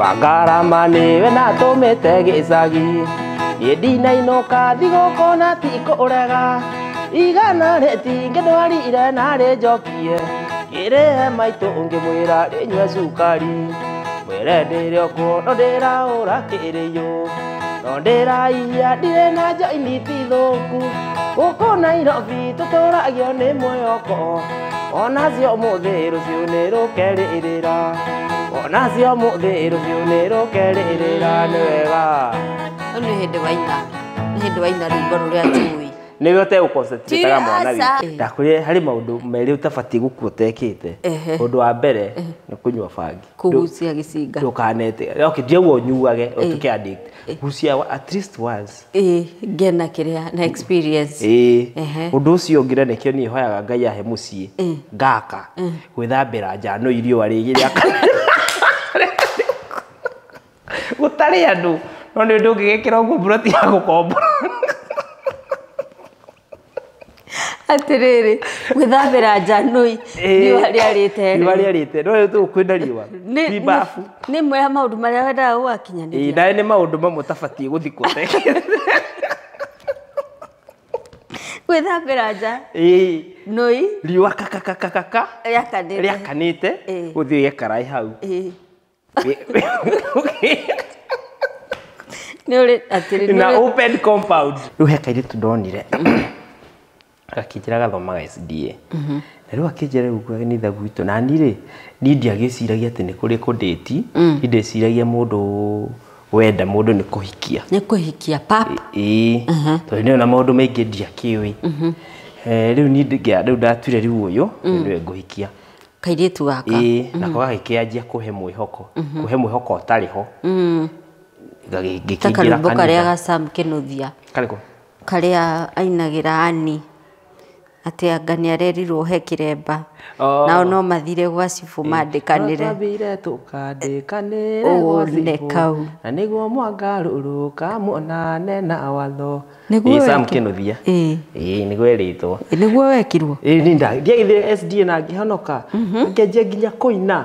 Wangarama nĩwe natũmĩte gĩcagi niĩ ndinainũka thigũkũ na ti kũrega igana rĩtingĩndwarire na rĩnjokie kĩrĩhe maitũ ũngĩmwĩra rĩnyue cukari mwĩre ndĩrĩ okuo no ndĩraũra kĩrĩyũ no ndĩraia ndirĩ na njoini ti thũku gũkũ Nairobi tũtũragio nĩ mwĩhoko onacio ũmũthĩ rũciũ nĩ rũkerĩrĩra onacio ũmũthĩ rũciũ nĩ rũkerĩrĩra nĩ wega. Nĩ hĩndĩ waina nĩ hĩndĩ waina rwĩmbo rũrĩa njũĩ nĩwe ũtegũconcentrate mwana witũ ndakwĩrire harĩ maũndũ merĩ ũtabatiĩ gũkua ũtekĩte. Ũndũ wa mbere nĩ kũnyua bangi, kũgucia gĩcinga, ndũkanete okay ndiauga ũnyuage ũtuĩke addict, gucia at least once ĩĩ ngena kĩrĩa na experience. Ũndũ ũcio ũngĩ na nĩkĩo niĩ hoyaga Ngai ahe mũciĩ ngaka gwĩthambĩra nja no iriũa rĩgĩ gũtarĩ andũ no nĩ ũndũ ũngĩgĩkĩra ũguo mburoti ya gũkombora. Atĩrĩrĩ gwĩthambĩra nja nũi riũa rĩarĩte riũa rĩarĩte no rĩu kwĩna riũa ti bafu. Nĩ ĩmwe ya maũndũ marĩa wendaga gũgakinyanĩria. Nawe nĩ maũndũ mamwe ũtabatiĩ gũthikwo ũtekĩte. Gwĩthambĩra nja nũi riũa kakakakaka rĩakanĩte ũthiĩ ũige karaĩ hau. Nĩ ũrĩ atĩrĩ na open compound. Rĩu he kairĩtu ndonire gakĩnjĩra gathomaga SDA na rĩu akĩnjĩra rĩu kanitha gwitũ na niĩ rĩ niĩ ndiagĩciragia atĩ nĩ kũrĩ kũndĩti niĩ ndĩciragia mũndũ wenda mũndũ nĩ kũhikia nĩ kũhikia pap ĩĩ tondũ nĩ na maũndũ maingĩ ndiakĩũĩ. Rĩu niĩ rĩu ndatuire rĩu ũyũ nĩwe ngũhikia kairĩtu gaka ĩĩ nako gagĩkĩanjia kũhe mwĩhoko kũhe mwĩhoko ũtarĩ ho ta karwĩmbo karĩa ga Sam Kĩnuthia karĩkũ karĩa ainagĩra Ani atĩ anga nĩ arerirwo he kĩremba nao no mathire gwa cibũ mandĩkanĩre twambire tũkandĩkanĩre gwa cibũ na nĩguo mwangarũrũka muonane na watho. Nĩguo Sam Kĩnuthia ĩĩ nĩguo erĩtwo nĩguo wekirwo ĩĩ niĩ ndiagĩthire SDA na ngĩhonoka ngĩanjia nginya kũina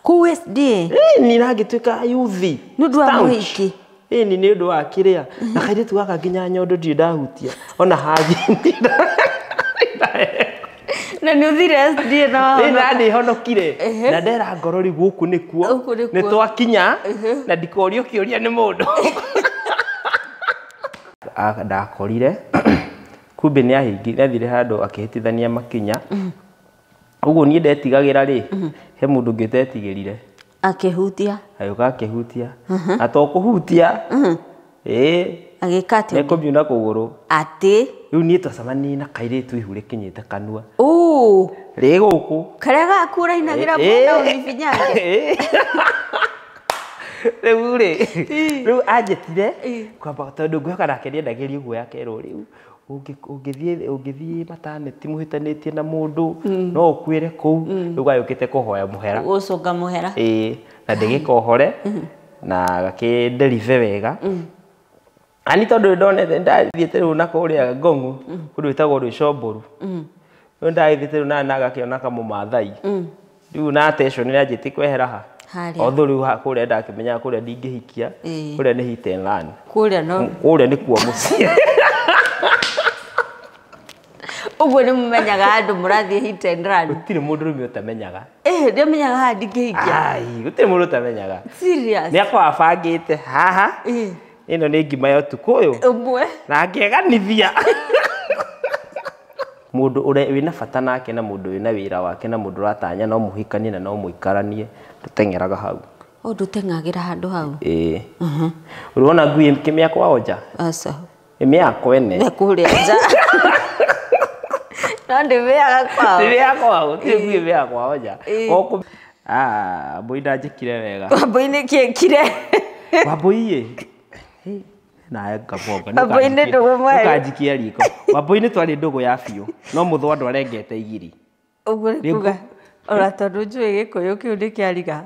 kũu SDA ĩĩ niĩ na ngĩtuĩka yuthi nĩ ũndũ wa mũhiki ĩĩ nĩ ũndũ wa kĩrĩa na kairĩtu gaka nginya nyondo ndirĩ ndahutia ona hangi na nĩ ũthire SDA na wahonoka. Nĩ ndĩhonokire na ndera ngoro rĩu gũkũ nĩkuo nĩ twakinya na ndikorio kĩũria nĩ mũndũ. Ndakorire kumbe nĩ ahingire athire handũ akĩhĩtithania makinya ũguo niĩ ndetigagĩra rĩ he mũndũ ũngĩ ũtetigĩrire akĩhutia agĩũka akĩhutia na to kũhutia ĩĩ agĩka atĩ nĩ kũmiuna kũgũrũ atĩ rĩu niĩ twacemanirie na kairĩtu ihu rĩkinyĩte kanua rĩ gũkũ karĩa gaku ũrainagĩra mwana ũnibinyage rĩu rĩ rĩu anjĩtire kwamba tondũ ngwĩhoka nake nĩendagĩria ũguo yakerwo rĩu ũngĩthiĩ mataneti mũhĩtanĩtie na mũndũ no ũkuĩre kũu rĩu gagĩũkĩte kũhoya mũhera gũcũnga mũhera ĩĩ na ndĩgĩkohore na gakĩnderive wega. Ani tondũ ndonete ndathiĩte rĩu na kũrĩa Ngong'u kũndũ gwĩtagwo Rwĩcombũru rĩu ndagĩthiĩte rĩu na ngakĩona kamũmathai rĩu na attention nĩanjĩtie kwehera ha although rĩu kũrĩa ndakĩmenyaga kũrĩa ndingĩhikia kũrĩa nĩ hit and run kũrĩa no kũrĩa nĩkuo mũciĩ ũguo nĩ mũmenyaga andũ mũrathiĩ hit and run gũtirĩ mũndũ rũme ũtamenyaga ndiamenyaga haha ndingĩhikia ai gũtirĩ mũndũ ũtamenyaga serious nĩ akorwo abangĩte haha ĩno nĩ ngima ya ũtukũ ũyũ ũmwe na ngeganithia mũndũ ũrĩa wĩna bata nake na mũndũ wĩna wĩra wake na mũndũ ũratanya no mũhikanie na no mũikaranie ndũteng'eraga hau ndũteng'agĩra handũ hau ĩĩ ũrona ngui kĩmĩakwa onja aca ĩmĩakwa ene kũrĩa nja no ndĩmĩaga kwao ndĩmĩaga kwao gũtirĩ ngui ĩmĩaga kwao nja Wambũi ndanjĩkire wega Wambũi nĩkĩ ekire Wambũi ĩ nawe ngabonga Wambũi nĩ ndũgũ mwerũ nĩũkanjikia riko Wambũi nĩ twarĩ ndũgũ ya biũ no mũthũa ndwarengete igiri ũguo nĩ kuga ona tondũ njũĩ gĩkũyũ kĩu nĩ kĩariga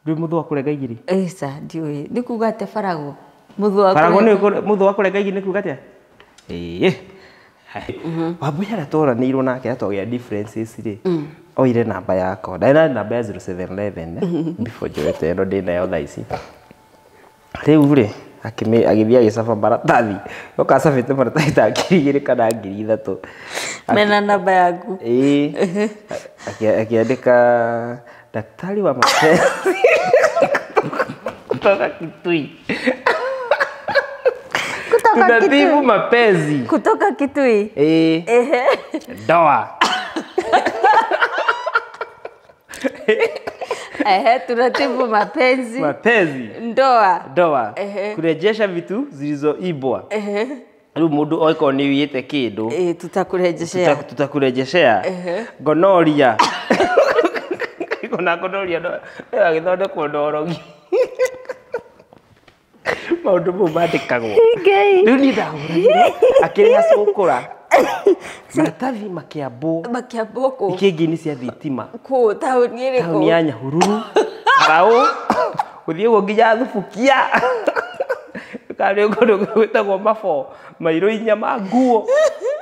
ndũĩ mũthũa kũrenga igiri ĩca ndiũĩ nĩ kuga atĩ baragũ mũthũa baragũ nĩ mũthũa kũrenga igiri nĩ kuga atĩa ĩĩ Wambũi harĩa tworanĩirwo nake na twagĩa differences rĩ Oire namba yakwa. Ndarĩ na namba ya 0711 before njoete ĩno ndĩ nayo thaa ici. Rĩu rĩ agĩthiĩ agĩcaba maratathi. Oka acabĩte maratathi ta 2,000 kana 3,000. Mena namba yaku. Ĩĩ. Akiandĩka daktari wa mapenzi kutoka Kitui. Tunatibu mapenzi. Kutoka Kitui. Ndoa. Tunatibu mapenzi. Mapenzi. Ndoa. Ndoa. Kurejesha vitu zilizoibwa. Rĩu mũndũ oĩkorwo nĩ wiyĩte kĩndũ. Tutakurejeshea. Tutakurejeshea. Gonoria. Ona gonoria no ĩgagĩthondekwo na ũrogi. Maũndũ mau mandĩkagwo. Rĩu niĩ ndahũragĩrwo akĩrĩha cũkũra. Maratathi makĩambwo. Makĩambwo kũ? Ikĩngĩ-inĩ cia thitima. Kũ? Taũni ĩrĩkũ? Taũni ya Nyahururu. Karaũ. Gũthiĩ ũguo nginya Thubukia. Karĩ kũndũ gwĩtagwo Maboo, mairũ inya ma nguo.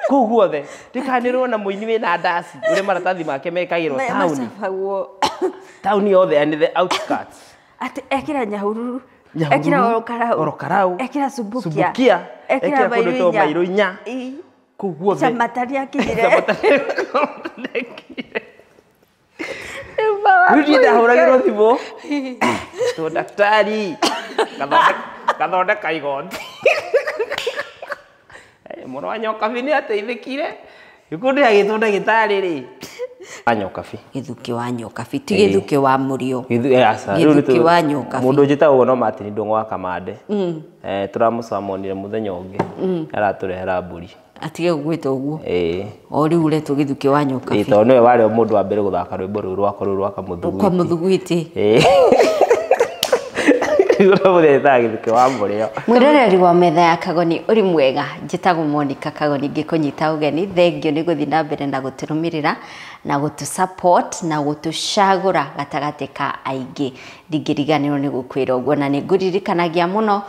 Kũu guothe. Ndikanĩrwo na mũini wĩna ndaci ũrĩa maratathi make mekagĩrwo taũni. Taũni yothe and the outskirts. Atĩ ekĩra Nyahururu. Ekĩra Oro Oro Karau. Ekĩra Subukia. Ekĩra kũndũ gwĩtagwo mairũ inya. Kũu guothe. Camatari akinyire. Rĩu niĩ ndahũragĩrwo thimũ. Tũ daktari. Gathondeka igoti. Mũrũ wa Nyokabi nĩ ateithĩkire. Gĩkundi agĩtwo ndagĩtarĩ rĩ. Wa Nyokabi. Gĩthukĩ wa Nyokabi, ti gĩthukĩ wa Mũrio. Gĩthukĩ wa Nyokabi. Mũndũ njĩtagwo no Martin Ndũng'ũ wa Kamande. Tũramũcamonire mũthenya ũngĩ. Aratũrehera mbũri. Atige gũgwĩta ũguo. O rĩu ũretwo gĩthukĩ wa Nyokabi. Tondũ nĩwe warĩ mũndũ wa mbere gũthaka rwĩmbo rũu rwakwa rũu rwa Kamũthugwiti. Kwa Mũthugwiti. Mwĩroreri wa metha ya Kagoni ũrĩ mwega, njĩtagwo Monica Kagoni ngĩkũnyita ũgeni. Thengio nĩ gũthiĩ na mbere na gũtũrũmĩrĩra na gũtũ support na gũtũcagũra gatagatĩ ka aingĩ. Ndingĩriganĩrwo nĩ gũkwĩra ũguo na nĩ ngũririkanagia mũno.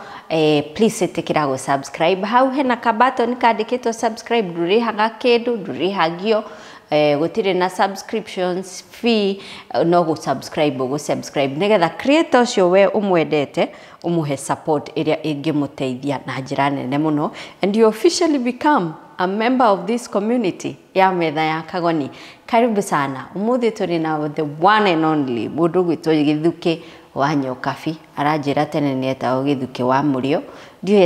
Please ĩtĩkĩra gũ subscribe. Hau hena ka button kandĩkĩtwo subscribe, ndũrĩhaga kĩndũ, ndũrĩhagio. Gũtirĩ na subscriptions fee, no gũ subscribe gũ subscribe nĩgetha creator ũcio we ũmwendete ũmũhe support ĩrĩa ĩngĩmũteithia na njĩra nene mũno, and you officially become a member of this community ya metha ya Kagoni. Karibu sana. Ũmũthĩ tũrĩ na the one and only mũndũ gwĩtwo Gĩthukĩ wa Nyokabi. Aranjĩra tene nĩ etagwo Gĩthukĩ wa Mũrio, ndiũĩ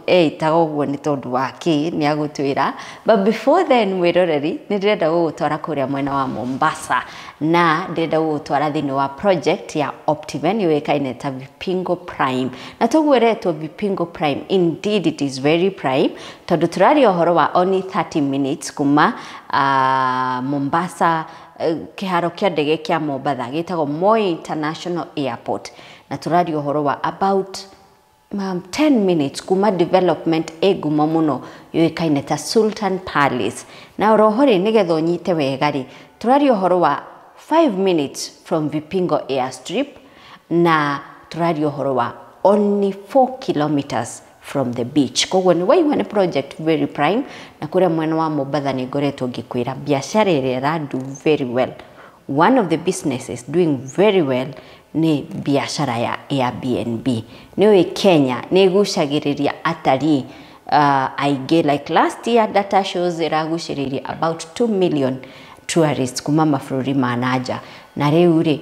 etagwo ũguo nĩ tondũ wa kĩ, nĩ agũtwĩra. But before then, mwĩroreri, nĩ ndĩrenda gũgũtwara kũrĩa mwena wa Mombasa, na ndĩrenda gũgũtwara thĩinĩ wa project ya Optiven yũĩkaine ta Vipingo Prime. Na toguo ĩretwo Vipingo Prime, indeed it is very prime, tondũ tũraria ũhoro wa only 30 minutes kuma Mombasa, kĩharo kĩa ndege kĩa Mombatha gĩtagwo Moi International Airport, na tũraria ũhoro wa about 10 minutes kuma development ĩ ngumo mũno yũĩkaine ta Sultan Palace. Na oroho rĩ, nĩgetha ũnyite wega rĩ, tũraria ũhoro wa 5 minutes from Vipingo Airstrip, na tũraria ũhoro wa only 4 kilometers from the beach. Koguo nĩ waigua nĩ project very prime, na kũrĩa mwena wa Mombatha nĩ ngoretwo ngĩkwĩra biacara ĩrĩa ĩra do very well. One of the businesses doing very well nĩ biacara ya Airbnb. Nĩ ũĩ Kenya nĩ ĩgucagĩrĩria atarii aingĩ, like last year data shows ĩragucĩrĩirie about 2 million tourists kuma mabũrũri ma nanja. Na rĩu rĩ,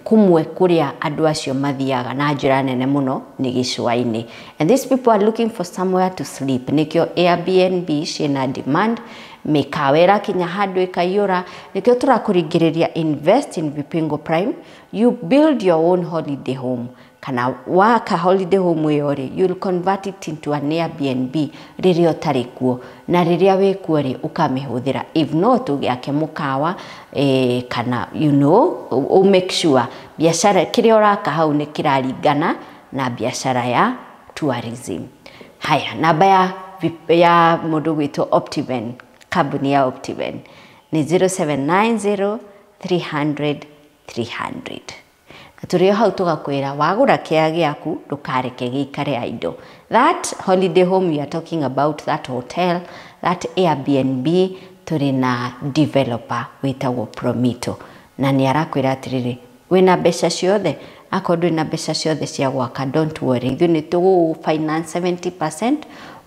kũmwe kũrĩa andũ acio mathiaga na njĩra nene mũno nĩ gĩcũa-inĩ. And these people are looking for somewhere to sleep. Nĩkĩo Airbnb ciĩna demand, mĩkawa ĩrakinya handũ ĩkaiyũra. Nĩkĩo tũrakũringĩrĩria invest in Vipingo Prime. You build your own holiday home. Kana waka holiday home ĩyo rĩ, you'll convert it into an Airbnb rĩrĩa ũtarĩ kuo, na rĩrĩa wĩ kuo rĩ, ũkamĩhũthĩra. If not, ũgĩake mũkawa, kana you know, make sure biacara kĩrĩa ũraka hau nĩ kĩraringana na biacara ya tourism. Haya, namba ya mũndũ gwĩtwo Optiven, kambuni ya Optiven ni 0790 300 300. Tũrĩ o hau tũgakwĩra wagũra kĩa gĩaku ndũkareke gĩikare idle. That holiday home you are talking about, that hotel, that Airbnb, Tũrĩ na developer wĩtagwo Promito na nĩ arakwĩra atĩrĩrĩ, wĩna mbeca ciothe, akorwo ndũrĩ na mbeca ciothe cia gwaka, don't worry, ithuĩ nĩ tũgũ finance 70%,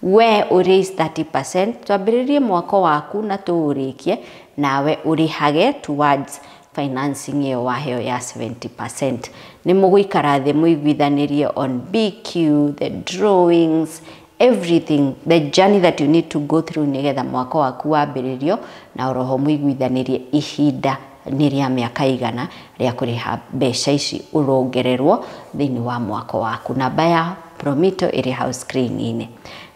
we ũraise 30%, twambĩrĩrie mwako waku na tũũrĩkie, nawe ũrĩhage towards financing ĩyo waheo ya 70%. Nĩ mũgũikara thĩ mũiguithanĩrie on BQ, the drawings, everything, the journey that you need to go through nĩgetha mwako waku wambĩrĩrio, na oroho mũiguithanĩrie ihinda nĩ rĩa mĩaka igana rĩa kũrĩha mbeca ici ũrongererwo thĩinĩ wa mwako waku. Namba ya Promito ĩrĩ hau screen-inĩ.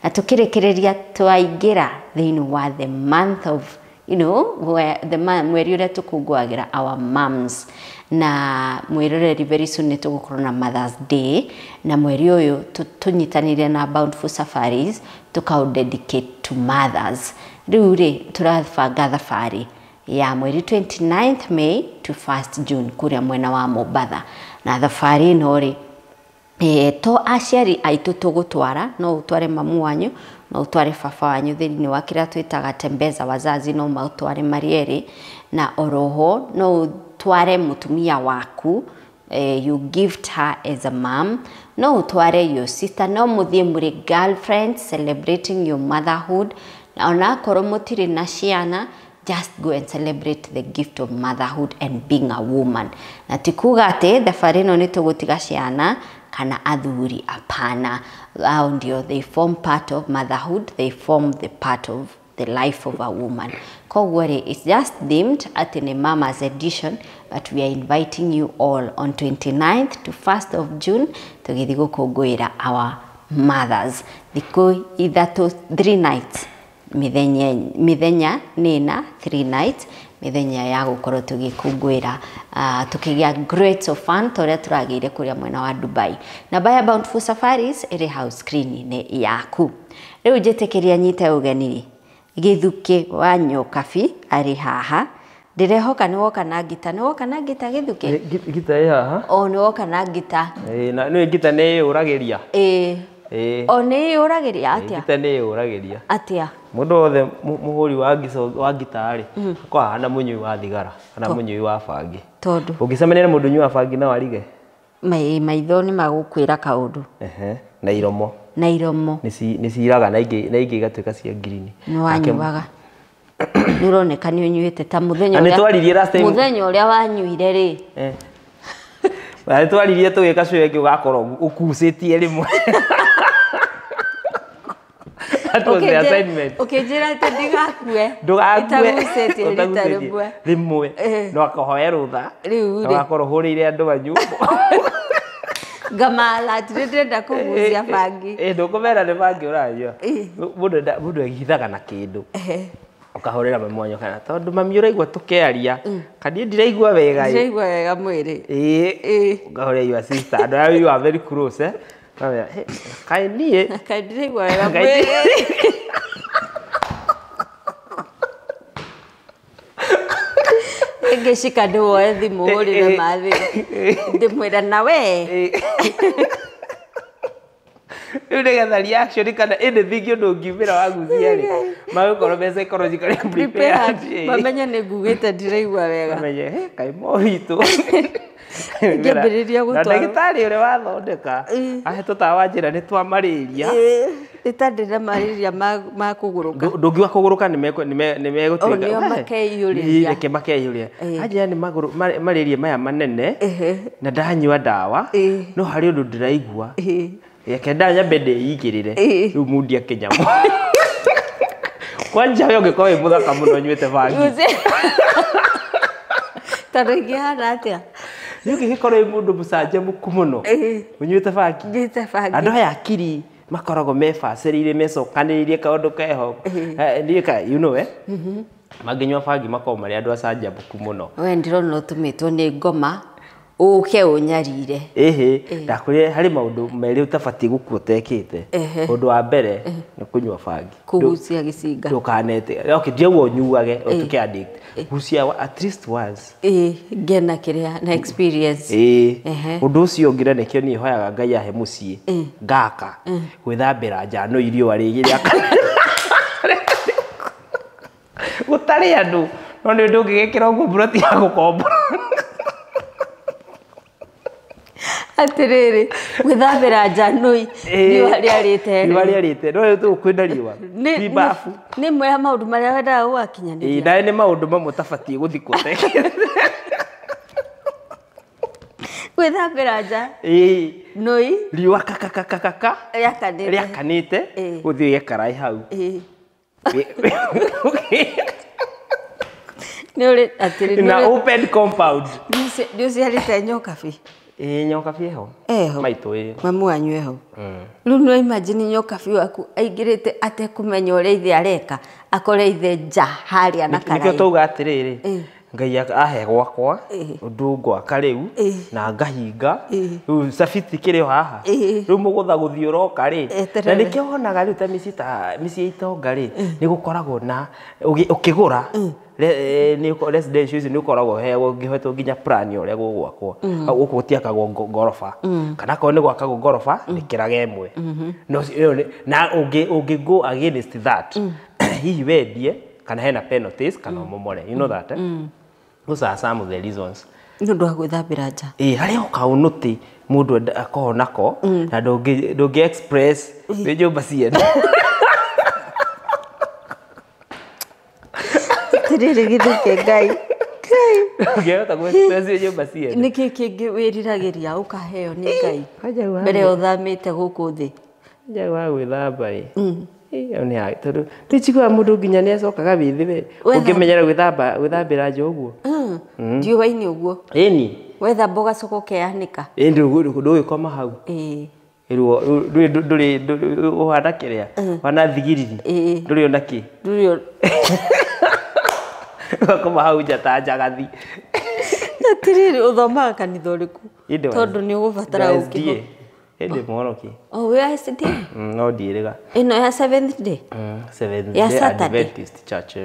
Na tũkĩrĩkĩrĩria twaingĩra thĩinĩ wa the month of, you know, where the mweri ũrĩa tũkũngũagĩra our moms, na mwĩroreri very soon nĩ tũgũkorwo na Mother's Day, na mweri ũyũ tũnyitanĩire na Bountiful Safaris tũkaũ dedicate to mothers. Rĩu rĩ tũrabanga thabarĩ ya mweri 29th May to 1st June kũrĩa mwena wa Mombatha, na thabarĩ ĩno rĩ to aciari aitũ tũgũtwara, no ũtware mamu wanyu, no ũtware baba wanyu thĩinĩ wa kĩrĩa twĩtaga tembeza wazazi, no maũtware marĩ erĩ, na oroho no ũtware mũtumia waku, you gift her as a mom, no ũtware your sister, no mũthiĩ mũrĩ girlfriends celebrating your motherhood, na onakorwo mũtirĩ na ciana, just go and celebrate the gift of motherhood and being a woman. Na ti kuga atĩ thabarĩ ĩno nĩ tũgũtiga ciana kana athuri, apana. Hao ndio they form part of motherhood, they form the part of the life of a woman. Koguo rĩ, it's just themed atĩ nĩ Mama's edition, but we are inviting you all on 29th to 1st of June tũgĩthiĩ gũkũngũĩra our mothers. Thikũ ithatũ, 3 nights, mĩthenya nĩna 3 nights, mĩthenya ya gũkorwo tũgĩkũngũĩra, tũkĩgĩa great of fun ta ũrĩa tũragĩire kũrĩa mwena wa Dubai. Namba ya Bountiful Safaris ĩrĩ hau screen-inĩ yaku. Rĩu njĩtĩkĩria nyite ũgeni Gĩthukĩ wa Nyokabi arĩ haha. Ndĩrehoka nĩ woka na ngita, nĩ woka na ngita Gĩthukĩ? Ngita ĩ haha. O nĩ woka na ngita. Na nĩ ngita nĩ ĩyũragĩria. O nĩ ĩyũragĩria atĩa? Ngita nĩ ĩyũragĩria. Atĩa? Mũndũ wothe mũhũri wa ngita rĩ, akoragwo ahana mũnyui wa thigara kana mũnyui wa bangi. Tondũ ũngĩcemania na mũndũ ũnyuaga bangi no arige. Maitho nĩ magũkwĩra kaũndũ. Na iromo. Na iromo. Nĩ ciraga na ingĩ igatuĩka cia ngirini. Nĩ wanyuaga. Nĩ ũroneka nĩ ũnyuĩte ta mũthenya Na nĩ twaririe last time. Mũthenya ũrĩa wanyuire rĩ. Na nĩ twaririe tũgĩka show ĩngĩ ũgakorwo ũkucĩtie rĩmwe. That was the assignment. Ũkĩnjĩra atĩ ndigakue. Ndũgakue. Itagucĩtie rita rĩmwe. Rĩmwe. No akahoe rũtha. Rĩu rĩ. No agakorwo hũrĩire andũ anyu. Ngamala atĩ ndĩrenda kũgucia bangi. Ndũkũmera nĩ bangi ũranyua. Mũndũ ehithaga na kĩndũ. Ũkahũrĩra mami wanyu kana tondũ mami ũraigua tũkĩaria. Kana niĩ ndiraigua wega. Ndiraigua wega mwĩrĩ. Ũkahũrĩra your sister. Andũ arĩa you are very close, eh? Kaĩ niĩ. Kaĩ ndiraigua wega mwĩrĩ. Ngĩcika ndĩwoe thimũ hũrĩre mathĩ. Ndĩmwĩra na we. Rĩu nĩgetha reaction kana anything ũndũ ũngiumĩra wagucia rĩ, magũkorwo me psychologically prepared. Mamenye nĩ ngugĩte ndiraigua wega. Mamenye, kaĩ mo witũ. Ngĩambĩrĩria gũtwarwo. Na ndagĩtarĩ ũrĩa wathondeka, ahe tũtawa njĩra nĩ twa malaria. Nĩ ta ndĩna malaria ma kũgũrũka. Ndũngiuga kũgũrũka nĩ megũtuĩka. O nĩo makeiyũrĩria. Reke makeiyũrĩria. Anjĩra nĩ malaria maya manene, na ndanyua ndawa, no harĩ ũndũ ndĩraigua. Reke ndanyambe ndĩigĩrĩre. Rĩu mundi akĩnyamũ. Kwanja we ũngĩkorwo wĩ mũthaka mũno ũnyuĩte bangi. Tondũ ingĩhana atĩa? Nĩ ũngĩgĩkorwo wĩ mũndũ mũcanjamũku mũno. Ũnyuĩte bangi. Nyuĩte bangi. Andũ aya akiri makoragwo mebacĩrĩire, mecokanĩrĩirie kaũndũ keho. Niĩ ka, you know, eh? Mangĩnyua bangi makoragwo marĩ andũ acanjamũku mũno. We ndĩrona ũtũmĩtwo nĩ ngoma ũke ũnyarire. Ĩhĩ, ndakwĩrire harĩ maũndũ merĩ ũtabatiĩ gũkua ũtekĩte. Ũndũ wa mbere nĩ kũnyua bangi. Kũgucia gĩcinga. Ndũkanete. Okay, ndiauga ũnyuage, ũtuĩke addict. Gucia at least once. Ngĩe na kĩrĩa, na experience. Ũndũ ũcio ũngĩ na nĩkĩo niĩ hoyaga Ngai ahe mũciĩ, ngaka, gwĩthambĩra nja no riũa rĩgĩrĩa. Gũtarĩ andũ no nĩ ndũngĩgĩkĩra ũguo mburoti ya gũkombora. Atĩrĩrĩ, gwĩthambĩra nja nũi riũa rĩarĩte. Riũa rĩarĩte no rĩu tũkwĩna riũa. Ti bafu. Nĩ ĩmwe ya maũndũ marĩa wendaga gũgakinyanĩria. Ĩĩ, na nĩ maũndũ mamwe ũtabatiĩ gũthikwo. Gwĩthambĩra nja. Ĩĩ. Nũi. Riũa kakakakaka. Rĩakanĩte. Rĩakanĩte. Gũthiĩ ũige karaĩ hau. Ĩĩ. Nĩ ũrĩ atĩrĩ. Na open compound. Nĩ ũciarĩte nyokabi? Ĩĩ, nyokabi ĩho. Eho. Maitũ ĩĩ. Mamu wanyu eho. Rĩu no imagine nyokabi waku aingĩrĩte atekũmenya ũrĩa ithe areka, akore ithe nja harĩa na karai. Nĩkĩo twauga atĩrĩrĩ, Ngai ahe gwakwa ũndũ ngwaka rĩu na ngahinga rĩu cabiti kĩrĩ o haha rĩu mũgũtha gũthiĩ ũroka rĩ, na nĩkĩo wonaga rĩu ta mĩciĩ ta mĩciĩ itonga rĩ nĩ gũkoragwo na ũkĩgũra residential icio nĩ ũkoragwo ũheagwo ũngĩhetwo nginya plan ya ũrĩa gũgwakwo. Gũkũ gũtiakagwo ngoroba, kana akorwo nĩ gwakagwo ngoroba nĩ kĩraga ĩmwe. Na ũngĩ go against that hihi wendie kana hena penalties kana ũmomore, you know that eh? Those are some of the reasons. Nĩ ũndũ wa gwĩthambĩra nja. Ĩĩ, harĩa o kaũnũtĩ mũndũ akoragwo nako na ndũngĩ express wĩ nyũmba ciene. Atĩrĩrĩ gĩthũke Ngai. Ndũngĩhota gũ express wĩ nyũmba ciene. Nĩkĩ kĩngĩ wĩriragĩria ũkaheo nĩ Ngai mbere ũthamĩte gũkũ thĩ? Nja wa gwĩthamba ĩ. Ĩĩ, nĩ tondũ nĩ njiguaga mũndũ nginya nĩ acokaga wĩthĩ we ũngĩmenyera gwĩthamba gwĩthambĩra nja ũguo. Riũa-inĩ ũguo. Ĩni. Wethamba ũgacoka ũkeanĩka. Ĩĩ, ndũgĩkoma hau. Ĩĩ. Ndũrĩ ũhana kĩrĩa ũhana thigiriri. Ndũrĩ ona kĩ. Ndũrĩ. Ũgakoma hau nja ta njagathi. Atĩrĩrĩ, ũthomaga kanitha ũrĩkũ? Tondũ nĩ ũgũbatara ũkĩho. Ĩndĩ mũhonoki. Oh, wĩ SDA? No ndiĩrĩga. Ĩno ya Seventh Day? Seventh Day Adventist Church.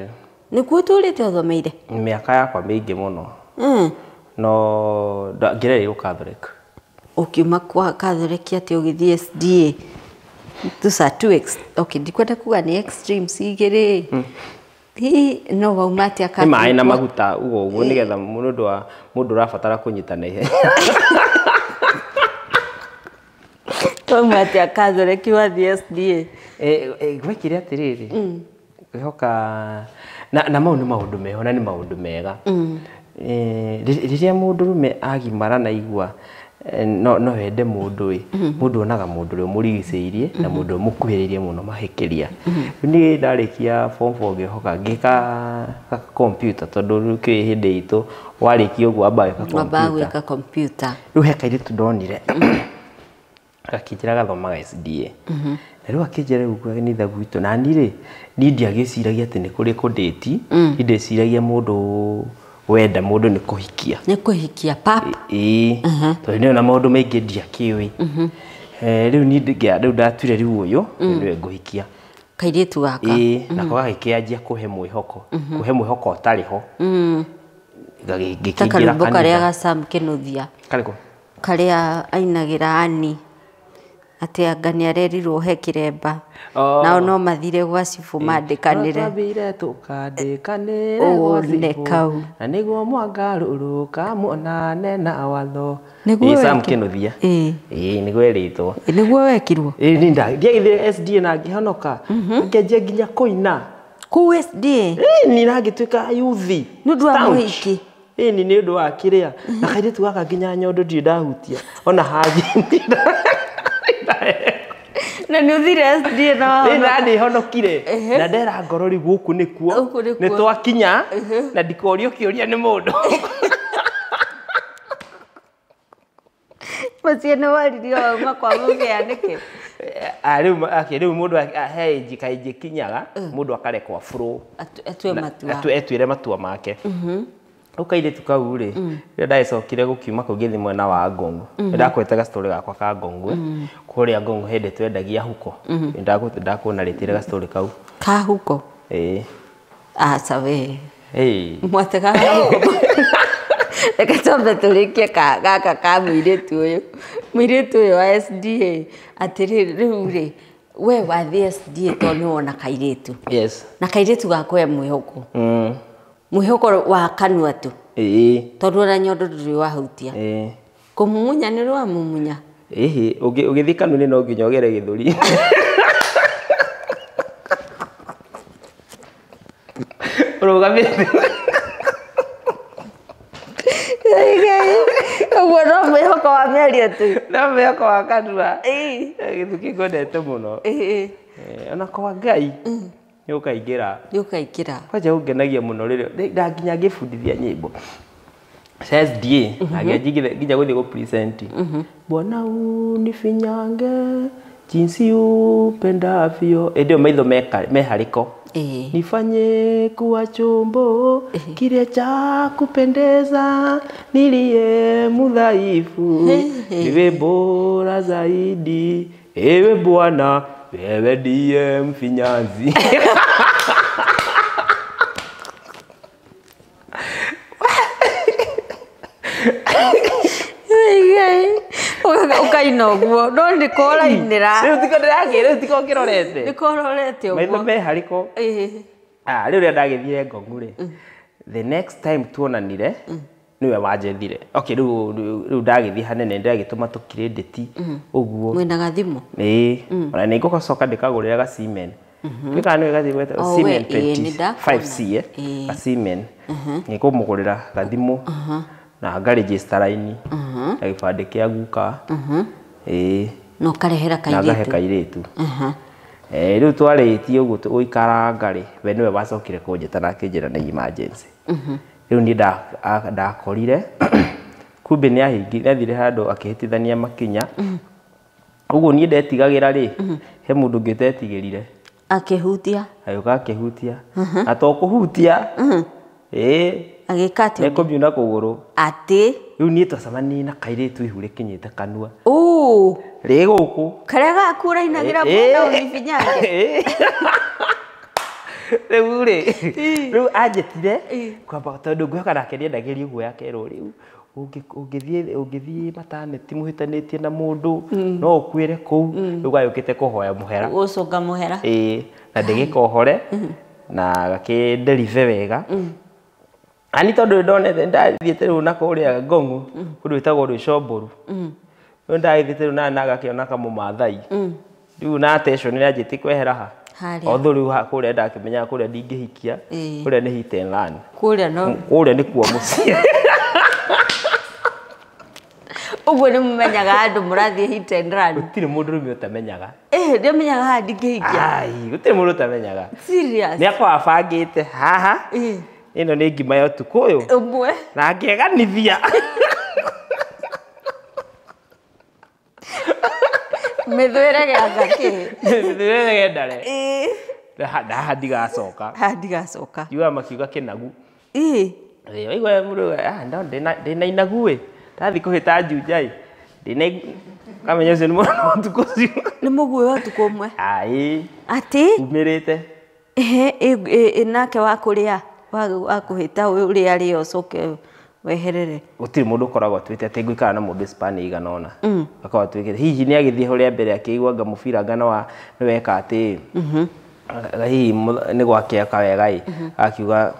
Nĩkuo ũtũrĩte ũthomeire? Mĩaka yakwa mĩingĩ mũno. No ngĩrereirwo Catholic. Ũkiuma kwa Catholic atĩ ũgĩthiĩ SDA? Those are two okay, ndikwenda kuga nĩ extremes igĩrĩ. Hihi no wauma atĩa Nĩ maĩ na maguta ũguo ũguo nĩgetha mũndũ wa mũndũ ũrabatara kũnyitana ihenya. Wauma atĩa Catholic wathiĩ SDA? Gwekire atĩrĩrĩ, ngwĩhoka na mau nĩ maũndũ meho na nĩ maũndũ mega. Rĩrĩa mũndũrũme agimara na igua no wende mũndũ ĩ, mũndũ onaga mũndũ ũrĩa ũmũrigicĩirie na mũndũ ũrĩa ũmũkuhĩrĩirie mũno mahĩkĩria. Rĩu niĩ ndarĩkia form 4 ngĩhoka ngĩka computer tondũ rĩu kĩrĩ hĩndĩ itũ warĩkia ũguo wambaga gwĩka Wambaga computer. gwĩka computer. Rĩu he kairĩtu ndonire gakĩnjĩra gathomaga SDA. Na rĩu akĩnjĩra rĩu kanitha gwitũ na niĩ rĩ, niĩ ndiagĩciragia atĩ nĩ kũrĩ kũndĩti, niĩ ndĩciragia mũndũ wenda mũndũ nĩ kũhikia. Nĩ kũhikia pap. Ĩĩ. Tondũ nĩ ona maũndũ maingĩ ndiakĩũĩ. Rĩu niĩ rĩu ndatuire rĩu ũyũ nĩwe ngũhikia. Kairĩtu gaka. Ĩĩ, nako gagĩkĩanjia kũhe mwĩhoko. Kũhe mwĩhoko ũtarĩ ho. Ta karwĩmbo karĩa ga Sam Kĩnuthia. Karĩkũ? Karĩa ainagĩra Ani. Atĩ anga nĩ arerirwo he kĩremba. Nao no mathire gwa cibũ mandĩkanĩre. Twambire tũkandĩkanĩre gwa cibũ. Na nĩguo mwangarũrũka muonane na watho. Nĩguo Sam Kĩnuthia. Ĩĩ. Ĩĩ, nĩguo erĩtwo. Nĩguo wekirwo? Ĩĩ, niĩ ndiagĩthire SDA na ngĩhonoka. Ngĩanjia nginya kũina. Kũu SDA? Ĩĩ, niĩ na ngĩtuĩka yuthi. Nĩ ũndũ wa mũhiki? Ĩĩ, nĩ ũndũ wa kĩrĩa. Na kairĩtu gaka nginya nyondo ndirĩ ndahutia. Ona hangi Na nĩ ũthire SDA na wahonoka? Ĩĩ, na nĩhonokire. Na ndera ngoro rĩu gũkũ nĩkuo. Nĩ twakinya na ndikorio kĩũria nĩ mũndũ. Mũciĩ nĩ waririo wauma kwa mũbĩa nĩkĩ? Rĩu mũndũ he age kaingĩ kinyaga mũndũ akarekwo flow. Atue matua. Etuĩre matua make. Rĩu kairĩtu kau rĩ, rĩrĩa ndagĩcokire gũkiuma kũu ngĩthiĩ mwena wa Ngong'o. Nĩndakwete gastory gakwa ka Ngong'o. Kũrĩa Ngong'o hĩndĩ twendagia huko. Nĩndakũnarĩtire gastory kau. Ka huko? Ĩĩ. Aca we. Ĩĩ. Mwategaga huko. Reke twambe tũrĩkie gaka ka mũirĩtu ũyũ. Mũirĩtu ũyũ wa SDA. Atĩrĩrĩ rĩu rĩ, We wathiĩ SDA tondũ nĩ wona kairĩtu. Yes. Na kairĩtu gakwe mwĩhoko. Mwĩhoko wa kanua tu. Ĩĩ. Tondũ ona nyondo ndũrĩ wahutia. Ĩĩ. Kũmumunya nĩ rwamumunya. Ĩhĩ, ũgĩthiĩ kanua-inĩ no nginya ũgere gĩthũri. Ũrũgamĩte. Ũguo no mwĩhoko wa mĩario tu. No mwĩhoko wa kanua. Ĩĩ. Gĩthũki ngwendete mũno. Ĩĩ. Ona kwa Ngai nĩ ũkaingĩra. Nĩ ũkaingĩra. Kwanja ũngenagia mũno rĩrĩa nda nginya ngĩbundithia nyĩmbo. SDA agĩanjia nginya gũthiĩ gũ present. Bwana unifinyange jinsi upendavyo. Ĩndĩ ĩyo maitho meharĩko. Nifanye kuwa chombo kile cha kupendeza, niliye mudhaifu niwe bora zaidi, ewe Bwana wewe ndiye mfinyanzi. Ũkaina ũguo no nĩ korainĩra. Rĩu tiko ndĩrakĩ, rĩu tiko ngĩrorete. Nĩ kororete ũguo. Maitho me harĩko. Ah, rĩu rĩrĩa ndagĩthire Ngong'u rĩ, the next time tuonanire nĩwe wanjethire. Okay, rĩu ndagĩthiĩ hanene ndĩragĩtũma tũkirĩndĩti ũguo. Mwĩna gathimũ? Ĩĩ. Ona nĩ ngũcoka ndĩkagũrĩra ga Siemens. Nĩ kana nĩwe gathimũ getagwo Siemens 25C, ga Siemens. Nĩ ngũmũgũrĩra gathimũ na ngaregister raini na gĩbandĩ kĩa guka. Ĩĩ. Na ũkarehera kairĩtu. Na ngahe kairĩtu. Rĩu twarĩtie ũguo gũikaranga rĩ, we nĩwe wacokire kũnjĩta na akĩnjĩra nĩ emergency. Rĩu niĩ ndakorire kumbe nĩ athire handũ akĩhĩtithania makinya. Ũguo niĩ ndetigagĩra rĩ, he mũndũ ũngĩ ũtetigĩrire. Akĩhutia. Agĩũka akĩhutia. Na to kũhutia. Ĩĩ. Agĩka atĩa? Nĩkũmiuna kũgũrũ. Atĩ? Rĩu niĩ twacemanirie na kairĩtu ihu rĩkinyĩte kanua. Ũũ. Rĩ gũkũ. Karĩa gaku ũrainagĩra Bwana unifinyange. Rĩu rĩ, rĩu anjĩtire kwamba tondũ ngwĩhoka nake nĩendagĩrio guoya akerwo rĩu ũngĩthiĩ mataneti mũhĩtanĩtie na mũndũ no ũkuĩre kũu. Rĩu gagĩũkĩte kũhoya mũhera. Gũcũnga mũhera. Ĩĩ, na ndĩgĩkohore na gakĩnderive wega. Ani tondũ ndonete ndathiĩte rĩu na kũrĩa Ngong'u kũndũ gwĩtagwo Rwĩcombũru. Rĩu ndagĩthiĩte rĩu na ngakĩona kamũmathai. Rĩu na attention nĩanjĩtie kwehera ha. Although rĩu kũrĩa ndakĩmenyaga kũrĩa ndingĩhikia, kũrĩa nĩ hit and run. Kũrĩa no. Kũrĩa nĩkuo mũciĩ. Ũguo nĩ mũmenyaga andũ mũrathiĩ hit and run. Gũtirĩ mũndũrũme ũtamenyaga. Ndiamenyaga haha ndingĩhikia. Ai, gũtirĩ mũndũ ũtamenyaga. Serious? Nĩ akoragwo abangĩte haha. Ĩno nĩ ngima ya ũtukũ ũyũ. Ũmwe. Na ngeganithia. Mĩthwĩre gĩanga kĩ? Mĩthwĩre gĩendare. Haha ndigacoka. Haha ndigacoka. Njugaga makiuga kĩnagu. Ĩĩ. Waigua mũndũ ndĩna inagu ĩ. Ndathiĩ kũhĩta Juja ĩ. Ndĩna kamenya ũcio nĩ mũndũ wa ũtukũ ũcio. Nĩ mũguĩ wa ũtukũ ũmwe. Aĩ. Atĩ? Umĩrĩte. Ĩhĩ, nake wa kũrĩa wa kũhĩta ũrĩa arĩo ũcoke weherere. Gũtirĩ mũndũ ũkoragwo atuĩte atĩ ngũikara na mũndũ span ĩigana ũna. Akoragwo atuĩkĩte hihi nĩ agĩthiĩ ho rĩa mbere akĩigua anga mũbira anga nĩ weka atĩ hihi nĩ gwakĩaka wega ĩ. Akiuga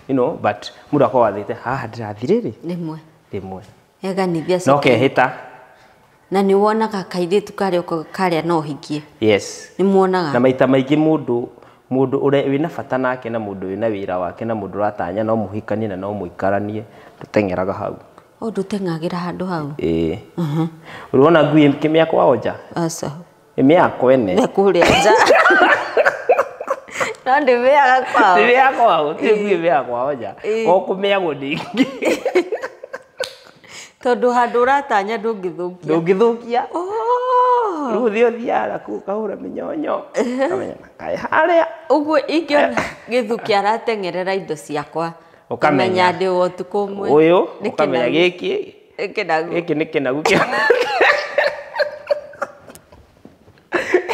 you know, but mũndũ akoragwo athĩte haha ndĩrathiĩ rĩrĩ. Rĩmwe. Rĩmwe. Eganithia No kehĩta. Na nĩ wonaga kairĩtu karĩa karĩa no ũhikie. Yes. Nĩ muonaga. Na maita maingĩ mũndũ ũrĩa wĩna bata nake na mũndũ wĩna wĩra wake na mũndũ ũratanya no mũhikanie na no mũikaranie ndũteng'eraga hau. O ndũteng'agĩra handũ hau. Ĩĩ. Ũrona ngui ĩkĩmĩakwa o nja? Aca. Ĩmĩakwa ene. Nĩ kũrĩa nja. No ndĩmĩaga kwao. Ndĩmĩaga kwao, gũtirĩ ngui ĩmĩaga kwao nja. O kũmĩagwo nĩ ingĩ. Tondũ handũ ũratanya ndũngĩthũkia. Ndũngĩthũkia. Rĩu ũthiĩ ũthiaga kũu ũkahũra mĩnyonyo. Ũkamenya kaĩ harĩa. Ũguo ingĩona gĩthuki arateng'erera indo ciakwa. Ũkamenya ndĩ wa ũtukũ ũmwe. Ũyũ ũkamenya gĩkĩ. Kĩnagu. Gĩkĩ nĩ kĩnagu kĩa.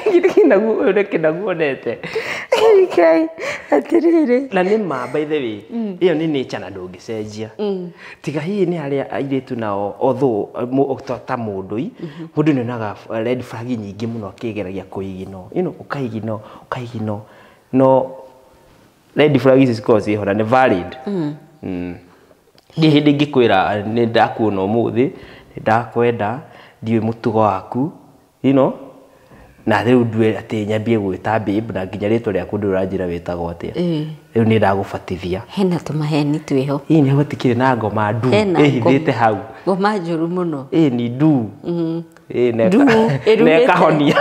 Gĩkĩ nĩ kĩnagu, ũyũ nĩ kĩnagu onete. Okay. Atiriri. Na nĩ ma by the way ĩyo nĩ nature na ndũngĩcenjia. Tiga hihi nĩ harĩa airĩtu nao although ta mũndũ mũndũ nĩ onaga red flag nyingĩ mũno akĩgeragia kũigino, you know, ũkaigino ũkaigino, no red flag ici cikoragwo ciĩho na nĩ valid. Nĩ hĩndĩ ingĩkwĩra nĩ ndakuona ũmũthĩ, nĩ ndakwenda, ndiũĩ mũtugo waku, you know, na rĩu ndue atĩ nyambie gwĩta babe na nginya rĩtwa rĩaku ndũranjĩra wĩtagwo atĩa. Rĩu nĩ ndagũbatithia. Hena tũmaheni twĩho. Ĩĩ nĩ gũtikĩrĩ na ngoma ndu ĩhithĩte hau. Ngoma njũru mũno. Ĩĩ ni ndu. Ĩĩ na ĩkahonia.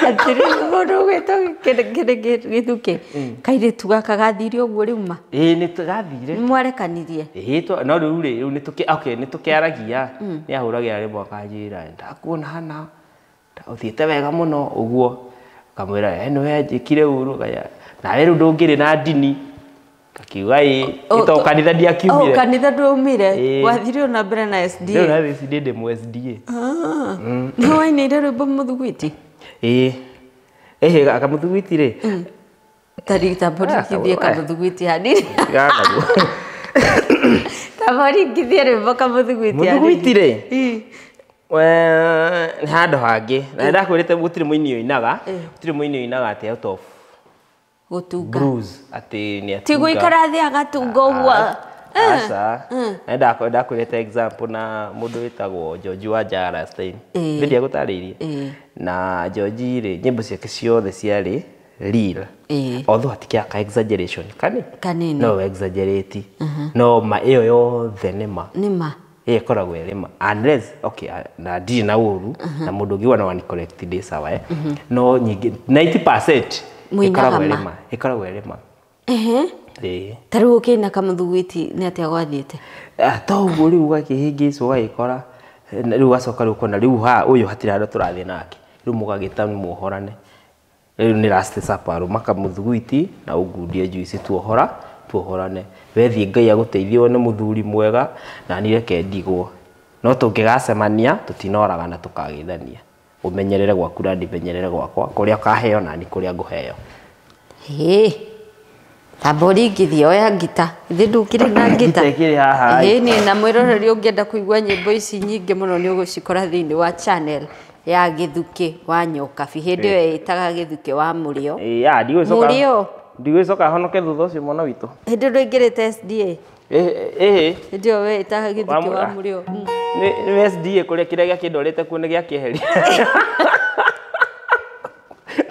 Atĩrĩrĩ mũndũ ũgwĩtwo Gĩthukĩ kairĩtu gaka gathire ũguo rĩu ma? Ĩĩ nĩ gathire. Nĩ mwarekanirie? Ĩĩ no rĩu rĩ, rĩu nĩ tũkĩaragia, nĩ ahũragĩra rĩmwe akanjĩra ndakuona hana ũthiĩte wega mũno ũguo, ngamwĩra nĩwe njĩkire ũru, nawe rĩu ndũngĩrĩ na ndini, ngakiuga ĩĩ, to kanitha ndiakiumire. O kanitha ndwaumire, wathire ona mbere na SDA. Rĩu na SDA ndĩ mũ SDA. Nĩ wainĩire rwĩmbo mũthugwiti? Ĩĩ. Ĩhĩ kamũthugwiti rĩ? Tamboringithie kamũthugwiti hanini. Tamboringithie rwĩmbo kamũthugwiti hanini. Mũthugwiti rĩ? Nĩ handũ hangĩ. Na nĩndakwĩrĩte gũtirĩ mũini ũinaga, gũtirĩ mũini ũinaga atĩ out of gũtunga. Bruise atĩ nĩ atunga. Ti gũikara thĩ agatunga ũguo. Aca. Na nĩndakwĩrĩte example na mũndũ wĩtagwo George wa Njara Stein. Nĩ ndiagũtarĩirie. Na George rĩ, nyĩmbo ciake ciothe ciarĩ real. Although hatikĩaga ka exaggeration kani? Kanini. No exaggerate. No ma ĩyo yothe nĩ ma. Nĩ ma. Ĩyo ĩkoragwo ĩrĩ ma. Unless, okay, na ndirĩ na ũru, na mũndũ ũngĩ wona wani correct ndĩ sawa eh. No nyingĩ 90% ĩkoragwo ĩrĩ ma. Ĩkoragwo ĩrĩ ma. Ĩĩ. Ta rĩu ũkĩina kamũthugwiti nĩ atĩa gwathiĩte? To ũguo rĩu ũgakĩhĩngĩcwo ũgagĩkora, rĩu ũgacoka rĩu ũkona rĩu haha ũyũ hatirĩ handũ tũrathiĩ nake. Rĩu mũgagĩta muohorane. Rĩu nĩ last supper, rũma kamũthugwiti na ũngundie juice tuohora, tuohorane. Wethiĩ Ngai agũteithie wone mũthuri mwega na niĩ reke ndigwo. No tũngĩgacemania tũtinoragana tũkagĩthania. Ũmenyerere gwaku na ndimenyerere gwakwa, kũrĩa ũkaheo na niĩ kũrĩa ngũheo. Hĩ. Tamboringithie oya ngita. Ithe ndũkĩrĩ na ngita. Ngita ĩkĩrĩ haha. Ĩĩ nĩ na mwĩroreri ũngĩenda kũigua nyĩmbo ici nyingĩ mũno nĩ ũgũcikora thĩinĩ wa channel ya Gĩthukĩ wa Nyokabi. Hĩndĩ ĩyo ĩtaga Gĩthukĩ wa Mũrĩo. Ĩĩ ndigũgĩcoka. Mũrĩo. Ndigũgĩcoka honoke thutha ũcio mwana witũ. Hĩndĩ ĩyo ndũingĩrĩte SDA. Ĩĩ. Hĩndĩ ĩyo we ĩtaga Gĩthukĩ wa Mũrĩo. Nĩ SDA kũrĩa kĩrĩa gĩakĩndwarĩte kuo nĩ gĩakĩeheria.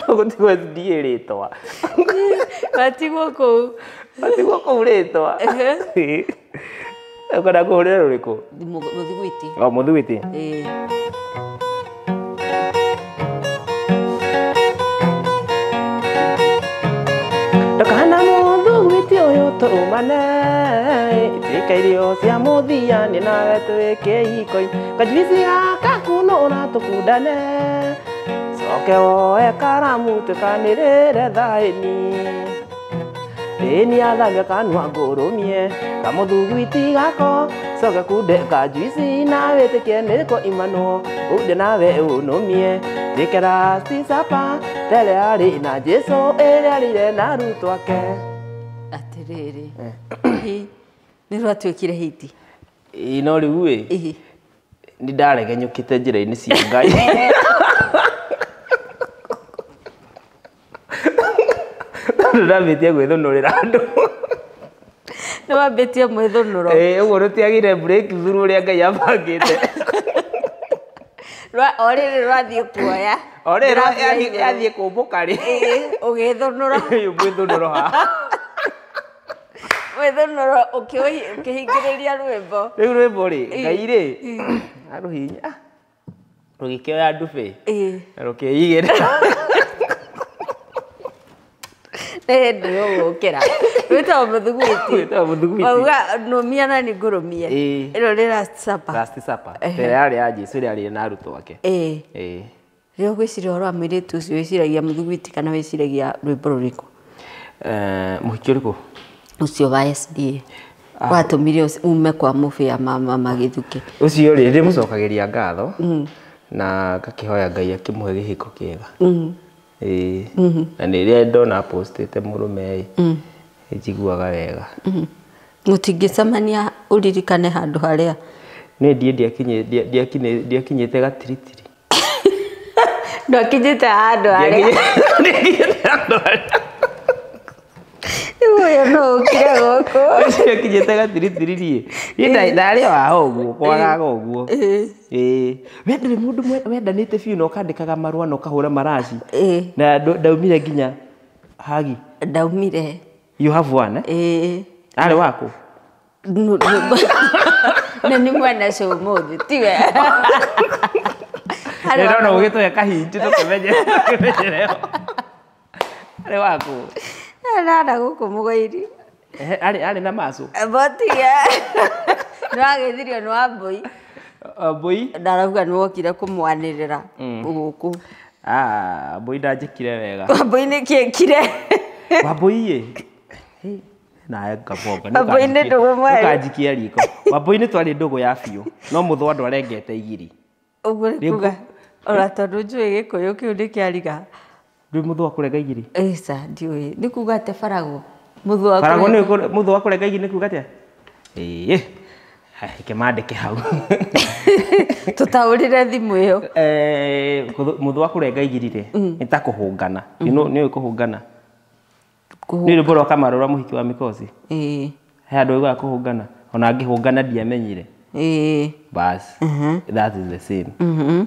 Gũtigwo SDA rĩtwa. Matigwo kũu. Matigwo kũu rĩtwa. Ũkwenda ngũhũrĩre rũrĩkũ? Mũthugwiti. O mũthugwiti? Ĩĩ. Ndũkahana mũthugwiti ũyũ tũrũmane, ituĩka irio cia mũthia nĩ nawe twĩke iko-inĩ. Kajuici gaka kunũra tũkundane, coke woe karamu twĩkanĩrĩre thaĩni. Ĩni athamia kanua ngũrũmie, kamũthugwiti gako, coke kunde kajuici na wĩtĩkie nĩko imanwo, unde nawe ũnũmie. Tuĩke last supper, tere arĩ na Jesũ ĩrĩa arĩire na arutwo ake. Atĩrĩrĩ, nĩ rwatuĩkire hiti. Ĩĩ no rĩu ĩ, nĩ ndaregenyũkĩte njĩra-inĩ cia Ngai. Tondũ ndambĩtie gwĩthũnũrĩra andũ. Nĩ wambĩtie mwĩthũnũro. Ĩĩ ũguo rũtiagĩire break through ũrĩa Ngai abangĩte. O rĩrĩ rwathiĩ kuoya. O rĩrĩ yathiĩ kũmbũka rĩ. Ũgĩthũnũra. Ĩĩ mwĩthũnũro haha. Mwĩthũnũro ũkĩhingĩrĩria rwĩmbo. Rĩu rwĩmbo rĩ, Ngai rĩ, arũhinya. Rũgĩkĩoya ndubĩ. Na rũkĩigĩrĩra. Nĩ hĩndĩ ũgũkĩra. Wĩtagwo mũthugwiti. Wĩtagwo mũthugwiti. Wauga nũmia na nĩ ngũrũmie. Ĩno nĩ last supper. Last supper. Ĩrĩa yarĩ ya Jesũ ĩrĩa arĩire na arutwo ake. Ĩĩ. Rĩrĩa ũgwĩciria ũhoro wa mũirĩtu ũcio wĩciragia mũthugwiti kana wĩciragia rwĩmbo rũrĩkũ? Mũhiki ũrĩkũ? Ũcio wa SDA. Watũmire ume kwa mũbĩa mama Gĩthukĩ. Ũcio rĩ, ndĩmũcokagĩria ngatho na ngakĩhoya Ngai akĩmũhe gĩhiko kĩega. Na nĩ rĩrĩa ndona postĩte mũrũme ĩ, njiguaga wega. Mũtingĩcemania ũririkane handũ harĩa. Niĩ ndiakinyĩte gatiritiri. Ndwakinyĩte handũ harĩa. Ndiakinyĩte handũ harĩa. Rĩu ũyũ no ũkire gũkũ. Ndiakinyĩte gatiritiri niĩ. Niĩ ndarĩ o haha ũguo, kwagaga ũguo. Ĩĩ. We ndũrĩ mũndũ wendanĩte biũ na ũkandĩkaga marũa na ũkahũra maraci. Na ndaumire nginya hagi. Ndaumire. You have one, eh? Ĩĩ. Arĩ waku? Na nĩ mwene cio ũmũthĩ, tiwe? Ndĩrona ũgĩtũhe kahinji tũkĩmenyere. Arĩ waku? Arara gũkũ mũgũiri. Arĩ na macũ? Botige. Nĩwagĩthirio nĩ Wambũi. Wambũi? Ndarauga nĩwokire kũmwanĩrĩra gũkũ. Wambũi ndanjĩkire wega. Wambũi nĩkĩ ekire? Wambũi ĩ. Nawe ngabonga. Wambũi nĩ ndũgũ mweri. Nĩũkanjikia riko. Wambũi nĩ twarĩ ndũgũ ya biũ. No mũthũa ndwarengete igiri. Ũguo nĩ kuga ona tondũ njũĩ gĩkũyũ kĩu nĩ kĩariga. Ndũĩ mũthũa kũrenga igiri? Ĩca ndiũĩ. Nĩ kuga atĩa barago? Mũthũa Barago nĩ mũthũa kũrenga igiri nĩ kuga atĩa? Ĩĩ. Reke mandĩke hau. Tũtaũrĩre thimũ ĩyo. Mũthũa kũrenga igiri rĩ, nĩ ta kũhũngana. Nĩ ũĩ kũhũngana? Nĩ rwĩmbo rwa Kamaru rwa Mũhiki wa Mĩkosi? Ĩĩ. He handũ ũiguaga kũhũngana? Ona ngĩhũngana ndiamenyire. Ĩĩ. Bas. That is the same.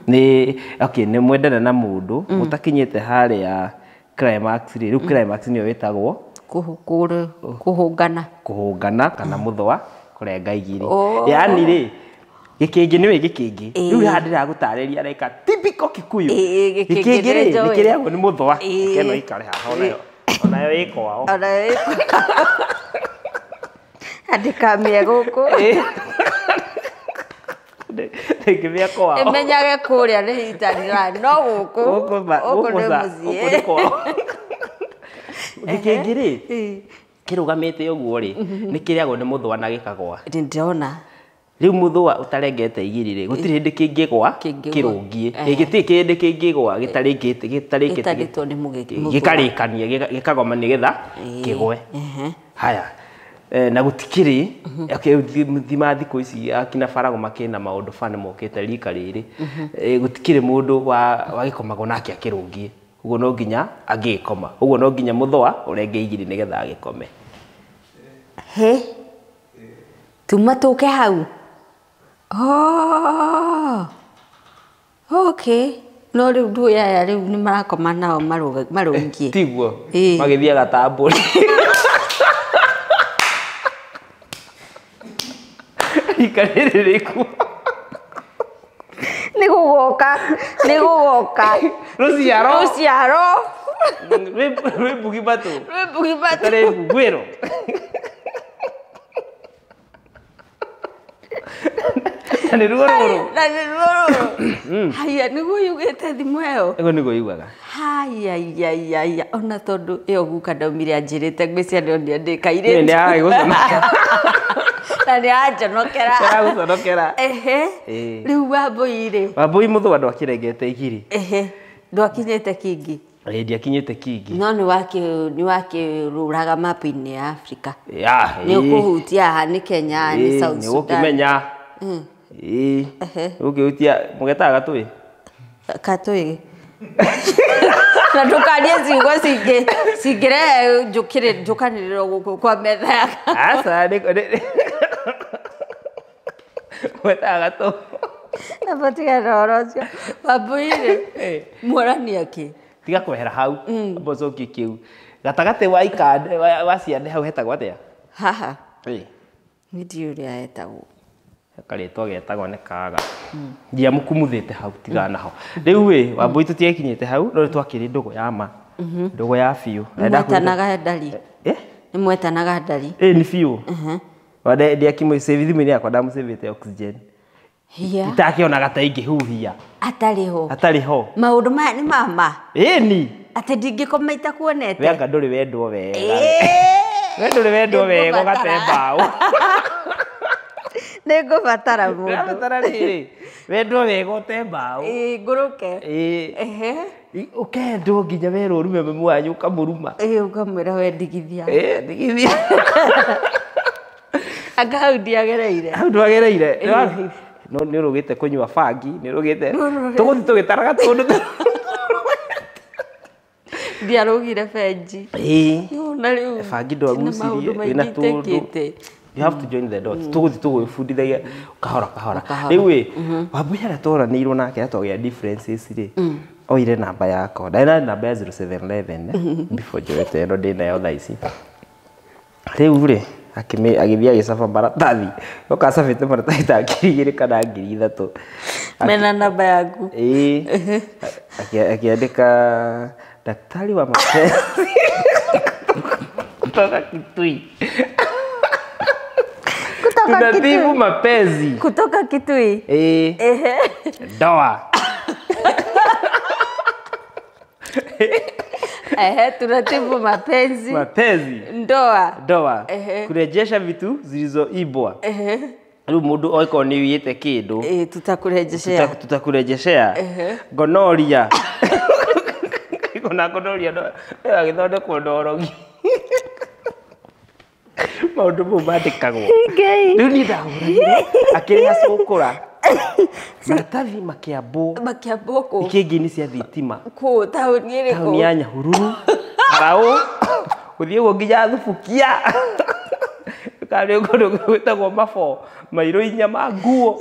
Nĩ okay, nĩ mwendana na mũndũ mũtakinyĩte harĩa climax rĩ, rĩu climax nĩyo ĩtagwo kũhũngana. Kũhũngana kana mũthũa kũrenga igiri. Yaani rĩ, gĩkĩngĩ nĩwe gĩkĩngĩ. Rĩu haha ndĩragũtarĩria like a typical Kikuyu. Gĩkĩngĩ rĩ, nĩ kĩrĩagwo nĩ mũthũa. Reke no ikare haha onayo. Onayo ĩ kwao. Onayo ĩ kwao. Andĩka mĩe gũkũ. Ndĩngĩmĩa kwao. Ĩmenyage kũrĩa nĩ hitanĩra, no gũkũ. Gũkũ nĩ mũciĩ. Gũkũ nĩ kwao. Gĩkĩngĩ rĩ, kĩrũgamĩte ũguo rĩ, nĩ kĩrĩagwo nĩ mũthũa na gĩkagwa. Nĩ ndĩrona. Rĩu mũthũa ũtarengete igiri rĩ, gũtirĩ hĩndĩ kĩngĩgwa kĩrũngie. Gĩtirĩ kĩndĩ kĩngĩgwa gĩtarĩkĩte gĩtarĩtwo nĩ mũthũa. Gĩkarĩkania, gĩkagoma nĩgetha kĩgwe. Haya. Na gũtikĩrĩ, thima thikũ ici akina Barago makĩna maũndũ bani mokĩte rika rĩrĩ. Gũtikĩrĩ mũndũ wagĩkomagwo nake akĩrũngie. Ũguo no nginya angĩgĩkoma. Ũguo no nginya mũthũa ũrenge igiri nĩgetha agĩkome. He? Tuma tũke hau? Oh. Okay. No rĩu ndũĩ aya rĩu nĩ marakoma nao marũngie. Tiguo. Magĩthiaga ta mbũri. Rika rĩrĩ rĩkuo. Nĩ gũgoka, nĩ gũgoka. Rũciaro. Rũciaro. Rwĩ mbugi matũ. Rwĩ mbugi matũ. Rwĩ mbuguĩro. Na nĩ ruo rũrũ. Na nĩ ruo rũrũ. Haiya, nĩguo yugĩte thimũ ĩyo. Ũguo nĩguo yugaga. Haiya, haiya, haiya. Ona tondũ ĩyo guka ndaumire anjĩrĩte ngwĩciria ndonire ndĩ kairĩtu. Nĩ aragũconokera. Na nĩ aranjonokera. Aragũconokera. Ehe. Rĩu Wambũi rĩ. Wambũi mũthũa ndwakĩrengete igiri. Ehe. Ndwakinyĩte kingi. Ĩĩ ndiakinyĩte kingi. No nĩ wakĩrũraga map-inĩ ya Afrika. Nĩ ũkũhutia haha nĩ Kenya, nĩ South Sudan. Nĩ ũgũkĩmenya. Ĩĩ. Ũkĩhutia mũgetaga gatũĩ? Katũĩ. Na ndũkarie ciugo cingĩrehe njũkanĩrĩro gũkũ kwa metha ya. Aca nĩ mũgetaga gatũ. Na batigana na ũhoro ũcio. Wambũi rĩ, mwarania kĩ? Tiga kwehera hau, amba ũcokie kĩu. Gatagatĩ wa ikande wa ciande hau hetagwo atĩa? Haha. Ĩĩ. Niĩ ndiũĩ ũrĩa hetagwo. Karĩtwa getagwo nĩ kaga. Ndiamũkumuthĩte hau tigana naho. Rĩu ĩ, Wambũi tũtiakinyĩte hau, no nĩ twakĩrĩ ndũgũ ya ma. Ndũgũ ya biũ. Nĩ mwetanaga ndari? Nĩ mwetanaga ndari? Ĩĩ nĩ biũ. Ndiakĩmũsave thimũ-inĩ yakwa ndamũsavĩte oxygen. Itakĩonaga ta ingĩhuhia. Atarĩ ho. Atarĩ ho. Maũndũ maya nĩ ma ma. Ĩni. Atĩ ndingĩkoma itakuonete. We anga ndũrĩ wendwo wega. We ndũrĩ wendwo wega ũgate mbaũ. Nĩ ngũbatara mũndũ. Ũrabatara rĩrĩ. Wendwo wega ũte mbaũ. Ĩĩ ngũrũke. Ĩĩ. Ehe. Ũkendwo nginya werwo ũrume mami wanyu ũkamũruma. Ũkamwĩra we ndigithia. Ndigithia. Anga hau ndiagereire. Hau ndwagereire. No nĩ ũrũgĩte kũnyua bangi, nĩ ũrũgĩte. Tũgũthiĩ tũgĩtaraga tũndũ. Ndiarũgire benji. Na rĩu bangi ndwagucirie wĩna tũndũ. You have to join the dots. Tũgũthiĩ tũgwĩbundithagia kahora kahora. Rĩu ĩ, Wambui harĩa twaranĩirwo nake na twagĩa differences rĩ, oire namba yakwa. Ndarĩ na namba ya 0711 before njoete ĩno ndĩnayo thaa ici. Rĩu rĩ, agĩthiĩ agĩcaba maratathi. Oka acabĩte maratathi ta 2,000 kana 3,000. Mena namba yaku. Ĩĩ. Akĩandĩka daktari wa mapenzi kutoka Kitui. Tunatibu mapenzi kutoka Kitui. Ndoa. Tunatibu mapenzi. Mapenzi. Ndoa. Ndoa. Kurejesha vitu zilizoibwa. Rĩu mũndũ oikorwo nĩ ũiyĩte kĩndũ, tutakurejeshea. Tutakurejeshea. Gonoria. Ona gonoria no ĩgagĩthondekwo ndorogi. Maũndũ mau mandĩkagwo. Rĩu niĩ ndahũragĩrwo akĩrĩha cũkũra. Maratathi makĩambwo. Makĩambwo kũ? Ikĩngĩ-inĩ cia thitima. Kũ? Taũni ĩrĩkũ? Taũni ya Nyahururu. Karaũ. Gũthiĩ ũguo nginya Thubukia. Karĩ kũndũ gwĩtagwo Maboo, mairũ inya ma nguo.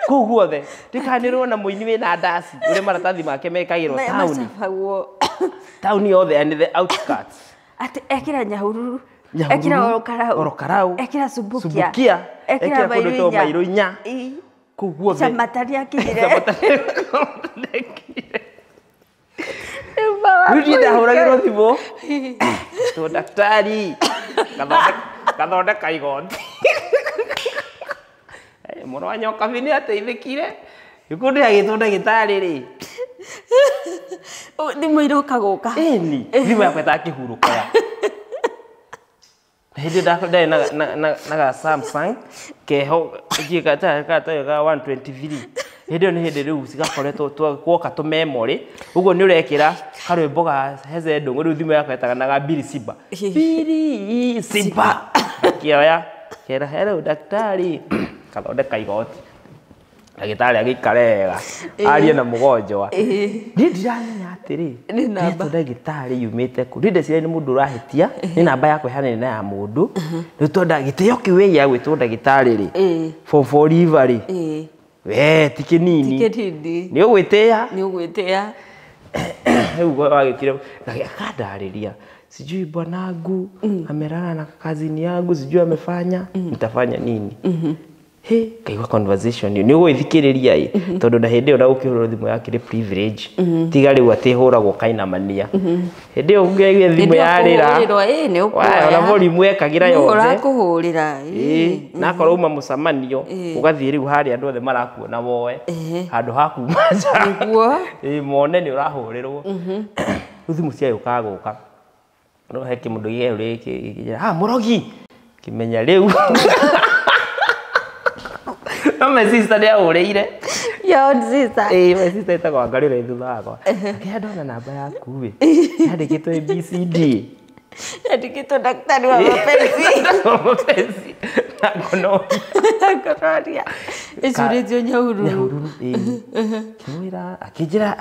Kũu guothe. Ndikanĩrwo na mũini wĩna ndaci ũrĩa maratathi make mekagĩrwo taũni. Macabagwo. Taũni yothe and the outskirts. Atĩ ekĩra Nyahururu. Ekĩra Oro Oro Karau. Ekĩra Subukia. Subukia. Ekĩra kũndũ gwĩtagwo Mairũ inya. Kũu guothe. Shamata nĩakinyire. Rĩu niĩ ndahũragĩrwo thimũ. Tũ daktari. Gathondeka igoti. Mũrũ wa Nyokabi nĩ ateithĩkire. Gĩkũ ndĩragĩtwo ndagĩtarĩ rĩ. Thimũ iroka gũka. Ĩni, thimũ yakwa ĩtakĩhurũka ya. Hĩndĩ ndarĩ na ga Samsung keho gatarĩ ga 123. Hĩndĩ ĩyo nĩ hĩndĩ rĩu cigakoretwo gwoka tũ memory. Ũguo nĩ ũrekĩra karwĩmbo ga Heze Ndũng'ũ, rĩu thimũ yakwa ĩtaga na ga Billy Simba. Billy Simba. Akĩoya kera hello daktari. Kathondeka igoti. Ndagĩtarĩ agĩikara wega arie na mũgonjwa. Niĩ ndiramenya atĩrĩ, ndeto ndagĩtarĩ yumĩte kũ. Niĩ ndeciria nĩ mũndũ ũrahĩtia, nĩ namba yakwa ĩhanaine na ya mũndũ. Rĩu tondũ gĩtĩo kĩu wĩgiĩ gwĩtwo ndagĩtarĩ rĩ, form four river rĩ, we ti kĩnini. Nĩ ũgwĩtĩa. Nĩ ũgwĩtĩa. Rĩu wagĩkire akandarĩria, sijui bwanangu amelala na kazini yangu, sijui amefanya, nitafanya nini. He, kaigua conversation nĩ ũgũĩthikĩrĩria ĩ, tondũ na hĩndĩ ĩyo na gũkĩhũrwo thimũ yakĩrĩ privilege. Tiga rĩu atĩ ĩhũragwo kainamania. Hĩndĩ ĩyo ũngĩaigua thimũ yarĩra, ona volume ekagĩra yothe. Ũrakũhũrĩra. Na akorwo uma mũcemanio, ũgathiĩ rĩu harĩa andũ othe marakuona woe, handũ ha kuma nja. Nĩguo. Mone nĩ ũrahũrĩrwo. Rĩu thimũ ciagĩũkaga gũka. No he kĩmũndũ gĩkĩrĩ, mũrogi. Kĩmenya rĩu. No my sister nĩ ahũrĩire. Your own sister. My sister ĩtagwo Wangarĩ ũrĩa thutha wakwa. Akĩhe ndona namba yaku ĩ. Yandĩkĩtwo ABCD. Yandĩkĩtwo daktari wa mapenzi. Mapenzi. Na gonoria. Gonoria. Ĩcurĩtio Nyahururu. Nyahururu, ĩĩ. Kĩmwĩra, akĩnjĩra,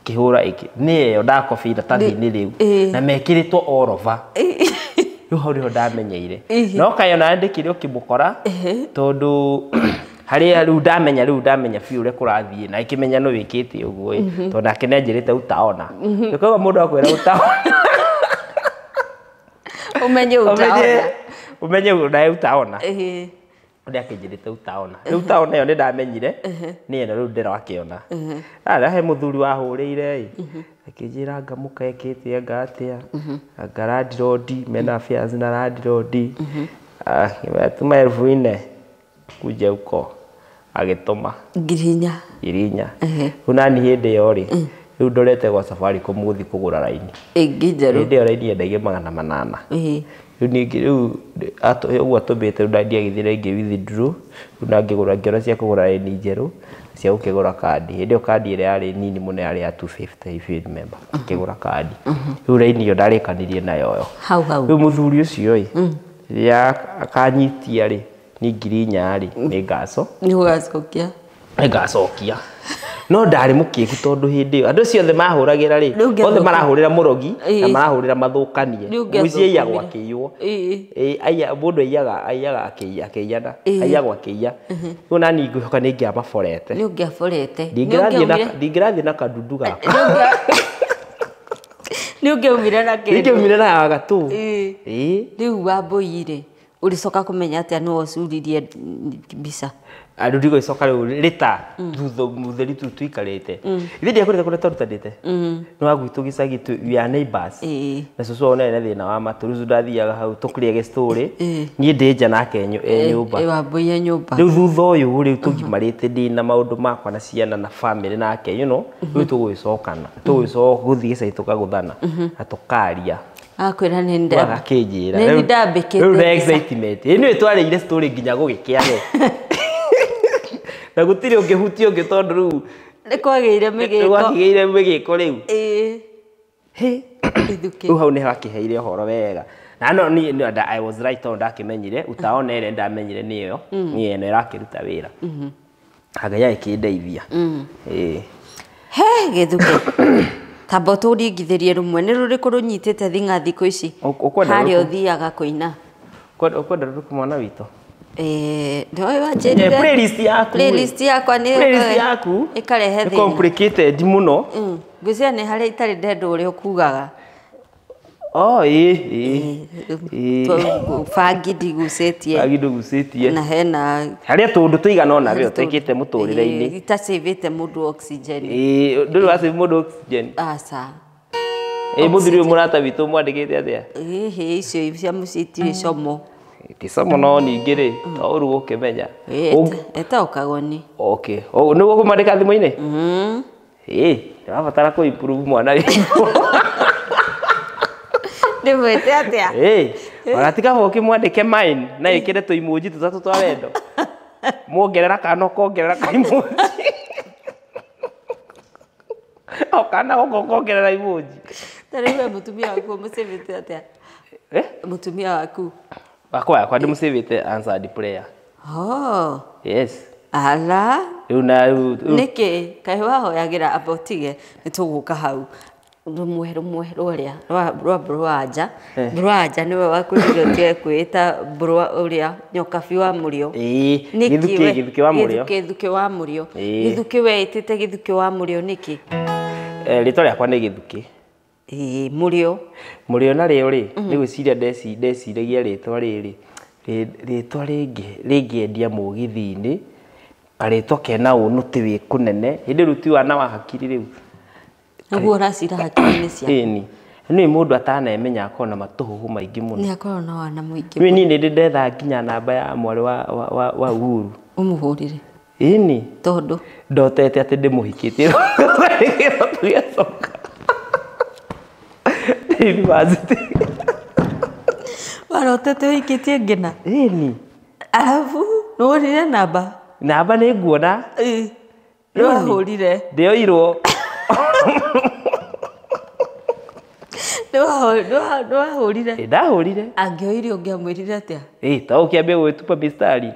akĩhũra ĩkĩ. Nĩ ĩyo ndakobi iratathi-inĩ rĩu. Na mekĩrĩtwo all over. Rĩu hau nĩho ndamenyeire. No kaĩ ona ndĩkĩrĩ ũkĩmũkora, tondũ harĩa rĩu ndamenya, rĩu ndamenya biũ ũrĩa kũrathiĩ, na ĩkĩmenya no wĩkĩte ũguo ĩ, tondũ nake nĩanjĩrĩte utaona. Ũkaigua mũndũ akwĩra utaona. Ũmenye utaona. Ũmenye nawe utaona. Ũrĩa akĩnjĩrĩte utaona. Rĩu utaona ĩyo nĩ ndamenyire, nĩ ĩno rĩu ndĩrakĩona. Harĩa he mũthuri wahũrĩire ĩ, akĩnjĩra anga mũka ekĩte anga atĩa, anga landlord, mena affairs na landlord. Tuma 4,000 kuja huko agĩtũma 4,000. 4,000. Rĩu nani hĩndĩ ĩyo rĩ, Rĩu ndorete gwa Safaricom gũthiĩ kũgũra raini. Ĩngĩ njerũ. Hĩndĩ ĩyo raini yendagia 800. Ĩĩ. Rĩu ningĩ rĩu ũguo atũmĩte rĩu ndiagĩthire ngĩ withdraw rĩu na ngĩgũra ngĩona cia kũgũra raini njerũ cia gũkĩgũra kandi. Hĩndĩ ĩyo kandi ĩrĩa yarĩ nini mũno yarĩ ya 250 if you remember. Ngĩgũra kandi. Rĩu raini ĩyo ndarĩkanirie nayo yo. Hau hau. Rĩu mũthuri ũcio ĩ rĩrĩa akanyitia rĩ ni 4,000 rĩ nĩ ngaco. Nĩ ũgacokia. Nĩ ngacokia. No ndarĩ mũkĩgu tondũ hĩndĩ ĩyo andũ acio othe mahũragĩra rĩ othe marahũrĩra mũrogi na marahũrĩra mathũkanie mũciĩ aiyagwo akĩiywo. Ĩĩ mũndũ aiyaga akĩiyana aiyagwo akĩiya. Rĩu nani ngwĩhoka nĩ ingĩamaborete. Nĩ ũngĩaborete. Ndingĩrathiĩ na kadudu gaka. Nĩ ũngĩaumire na kĩndũ. Ingĩaumire na gatũ. Ĩĩ. Rĩu Wambũi rĩ ũrĩcoka kũmenya atĩa nĩwe ũcuririe mbica? Andũ ndigũgĩcoka rĩu rĩta thutha mũtheri tu tũikarĩte. Ithe ndiakwĩrĩte kũrĩa twarutanĩte. Nĩ wa gwitũ gĩcagi we are neighbors. Na cũcũ wao nĩ arĩ na thĩna wa matũ rĩu ndathiaga hau tũkĩrĩage story. Niĩ ndĩ nja nake e nyũmba. Wambũi e nyũmba. Rĩu thutha ũyũ rĩu tũgimarĩte ndĩ na maũndũ makwa na ciana na family nake you know rĩu tũgũgĩcokana tũgũgĩcoka gũthiĩ gĩcagi tũkagũthana na tũkaria. Akwĩra nĩ agakĩnjĩra. Nĩ ndambĩkĩte. Rĩu na excitement. Ĩ nĩwe twarĩire story nginya gũgĩkĩa we. Na gũtirĩ ũngĩhutia ũngĩ tondũ rĩu nĩ kwagĩire mĩgĩko. Nĩ kwagĩire mĩgĩko rĩu. Ĩĩ. Hĩ. Ithukĩ. Rĩu hau nĩ hakĩheire ũhoro wega. Na no niĩ I was right tondũ ndakĩmenyire utaona ĩrĩa ndamenyire nĩyo niĩ ĩno ĩrakĩruta wĩra. Ngai agĩkĩndeithia. Ĩĩ. He Gĩthukĩ. Tamba ũtũringithĩrie rũmwe nĩ rũrĩkũ rũnyitĩte thing'a thikũ ici? Harĩa ũthiaga kũina. Ũkwenda rũrĩkũ mwana witũ? Nĩũĩ wanjĩrire. Playlist yaku. Playlist yakwa nĩ playlist yaku ĩkarehe thĩna. Complicated mũno. Ngwĩciria nĩ harĩa itarĩ ndenda ũrĩa ũkugaga. Oh ĩĩ ĩĩ. Bangi ndigucĩtie. Bangi ndũgucĩtie. Na hena harĩa tũndũ tũigana ũna we ũtekĩte mũtũrĩre-inĩ. Itacĩvĩte mũndũ oxygen. Ĩĩ ndũrĩ wacĩve mũndũ oxygen. Aca. Ĩĩ mũthuri ũyũ mũrata witũ mwandĩkĩte atĩa? Ĩhĩ icio cia mũciĩ itirĩ como. Ti como no ningĩ rĩ to ũru gũkĩmenya. Etaũkagwo nĩ. Okay. Nĩguo ũkũmwandĩka thimũ-inĩ? Ĩĩ ndĩrabatara kũ improve mwana witũ. Ndĩmwĩte atĩa? Ĩĩ ona ti kaba ũkĩmwandĩke mine na ĩkĩre tũimunji tũtatũ twa wendo. Mwongerera kana ũkongerera kaimunji. O kana ũkongerera imunji. Ta rĩu we mũtumia waku ũmũcĩvĩte atĩa? Eh? Mũtumia waku. Wakwa ndĩmũcĩvĩte answered prayer. Oh. Yes. Ala. Rĩu na rĩu Nĩkĩ? Kaĩ wahoyagĩra amba ũtige nĩ tũgũka hau. Rũmwe rũmwe rũrĩa rwa Bũrũanja. Bũrũanja nĩwe wakwĩrire ũtige kwĩĩta Bũrũa ũrĩa Nyokabi wa Mũrĩo. Ĩĩ Gĩthukĩ Gĩthukĩ wa Mũrĩo. Gĩthukĩ wa Mũrĩo. Gĩthukĩ weĩtĩte Gĩthukĩ wa Mũrĩo nĩkĩ? Rĩtwa rĩakwa nĩ Gĩthukĩ. Ĩĩ Mũrĩo. Mũrĩo narĩo rĩ nĩ gwĩciria ndeciragia rĩtwa rĩrĩ rĩtwa rĩngĩendia mũgithi-inĩ karĩtwa kena ũnũti wĩ kũnene hĩndĩ rĩu ti wana wa hakiri rĩu. Nĩguo ũracira hakiri-inĩ ciaku. Ĩni. Nĩ mũndũ atanemenya akorwo na matũhũhũ maingĩ mũno. Nĩ akorwo na wana mũingĩ. Nĩ niĩ nĩ ndetha nginya namba ya mwarĩ wa Uhuru. Ũmũhũrĩre. Ĩni. Tondũ ndotete atĩ ndĩmũhikĩtie. Tũgĩcoka. University. Warotete ũhikĩtie ngina? Ĩni. Arabu nĩwonire namba? Namba nĩ nguona. Ĩĩ. Nĩwahũrire. Ndĩoirwo. Nĩwahũrire? Ndahũrire. Angĩoire ũngĩamwĩrire atĩa? Ĩĩ ta ũkĩambia gwĩtupa mistari.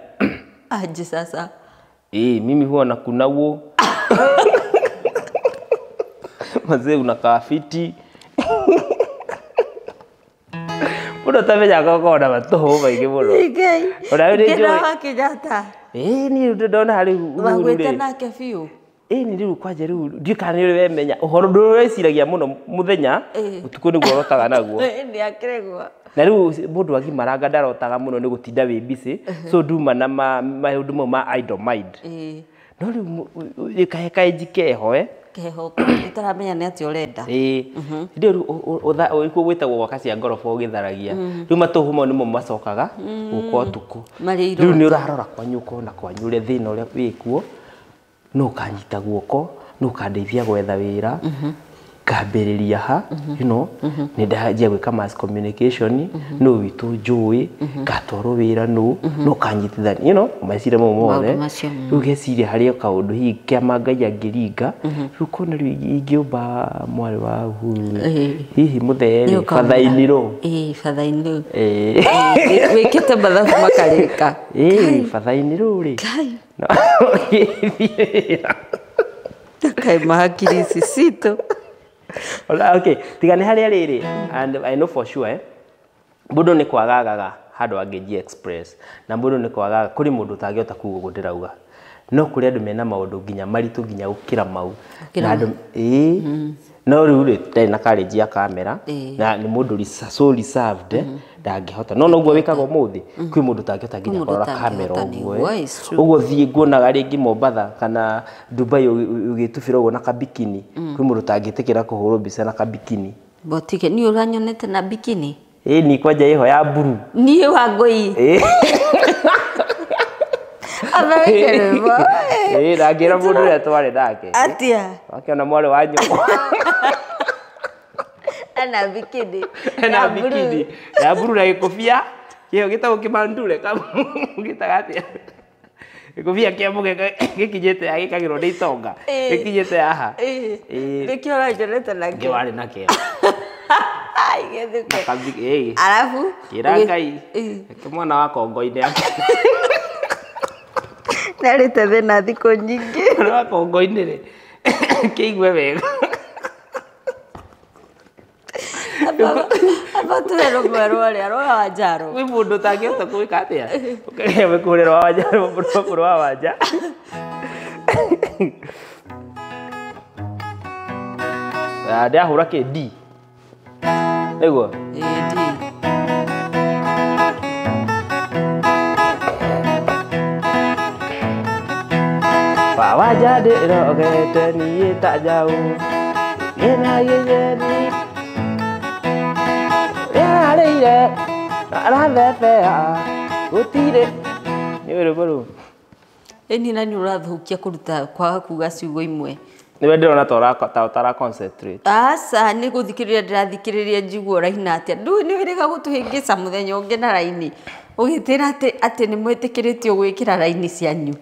Aje sasa. Ĩĩ mimi huwa nakuna huo. Mazee unakaa fiti. Mũndũ ũtamenyaga akoragwo na matũhũhũ maingĩ mũno. Ona rĩu nĩ njũĩ. Wa Kenyatta. Ĩĩ niĩ rĩu ndona rĩu Uhuru Wagwĩte rĩ. nake biũ. Ĩĩ nĩ rĩu kwanja rĩu ndiũĩ kana nĩ ũrĩ wemenya ũhoro ndũreciragia mũno mũthenya ũtukũ nĩguo ũrotaga naguo. Nĩ akĩregwo. Na rĩu mũndũ agimaranga ndarotaga mũno nĩ gũtinda wĩ busy so nduma na maũndũ mau ma idle mind. No rĩu kahe kaenji keho Keho ũtaramenya nĩ atĩa ũrenda. Ĩĩ. Hĩndĩ ĩyo rĩu kuo gwĩtagwo gwaka cia ngoroba ũgĩtharagia. Rĩu matũhũ mau nĩmo macokaga gũka ũtukũ. Marĩ Rĩu iroto. nĩ ũrarora kwanyu ũkona kwanyu ũrĩa thĩna ũrĩa wĩkuo no ũkanyita guoko nũ ũkandeithia gwetha wĩra ngambĩrĩria ha you know nĩ ndanjia gwĩka mass communication nũ witũ njũĩ ngatwarwo wĩra nũ nũ ũkanyitithania you know meciria mau mothe rĩu ngeciria harĩ o kaũndũ hihi kĩama Ngai angĩringa rĩu kona rĩu ingĩũmba mwarĩ wa Uhuru hihi mũthee rĩ father-in-law father-in-law wĩkĩte mathabu makarĩka father-in-law rĩ Kai mahakiri ici citũ. Okay, tiga nĩ harĩa rĩrĩ and I know for sure mũndũ nĩ kwagagaga handũ angĩnjia express na mũndũ nĩ kwagaga kũrĩ mũndũ ũtangĩhota kuga ũguo ndĩrauga no kũrĩ andũ mena maũndũ nginya maritũ nginya gũkĩra mau na andũ no rĩu rĩ ndarĩ na courage ya kamera na nĩ mũndũ so reserved ndangĩhota no noguo wĩkaga ũmũthĩ kwĩ mũndũ ũtangĩhota nginya kũrora kamera ũguo ũguo thiĩ nguonaga rĩngĩ Mombatha kana Dubai ũgĩtubĩra ũguo na kabikini kwĩ mũndũ ũtangĩtĩkĩra kũhũrwo mbica na kabikini botike niĩ ũranyonete na bikini ni kwanja ĩho ya mburu niĩ wa ngũi ndangĩra mũndũ ũrĩa twarĩ nake atia akĩona mwarĩ wa nyũkwa ena bikini ena bikini ya mburu na gĩkũbia kĩo gĩtagwo kĩmandure gĩtaga atĩa gĩkũbia kĩa mũgeka gĩkinyĩte ya gĩkagĩrwo nĩ itonga gĩkinyĩte haha nĩkĩo ũranjonete nakĩo nĩkĩo warĩ nakĩo arabu kĩra Ngai mwana wa kongo-inĩ nĩarĩte thĩna thikũ nyingĩ mwana wa kongo-inĩ rĩ kĩigue wega aba tuhe rũmwe rwarĩa rwa Wanjaro kwĩ mũndũ ũtangĩhota gwĩka atĩa ũkĩrĩa wĩkũhũre rwa Wanjaro rwa Wanja ndĩrahũra kĩ D nĩguo D Wanja ndĩrogete niĩ ta njaũ ĩna gĩtheri rĩarĩire arathebea gũtirĩ nĩ rwĩmbo rũu ĩni na nĩ ũrathũkia kũruta kwaga kuga ciugo imwe nĩwe ndĩrona ta ũtara concentrate aca nĩ gũthikĩrĩria ndĩrathikĩrĩria njiguo ũraina atĩa ndũĩ nĩ wĩrĩga gũtũhĩngĩca mũthenya ũngĩ na raini ũgĩtĩra atĩ nĩ mwĩtĩkĩrĩtio gwĩkĩra raini cianyu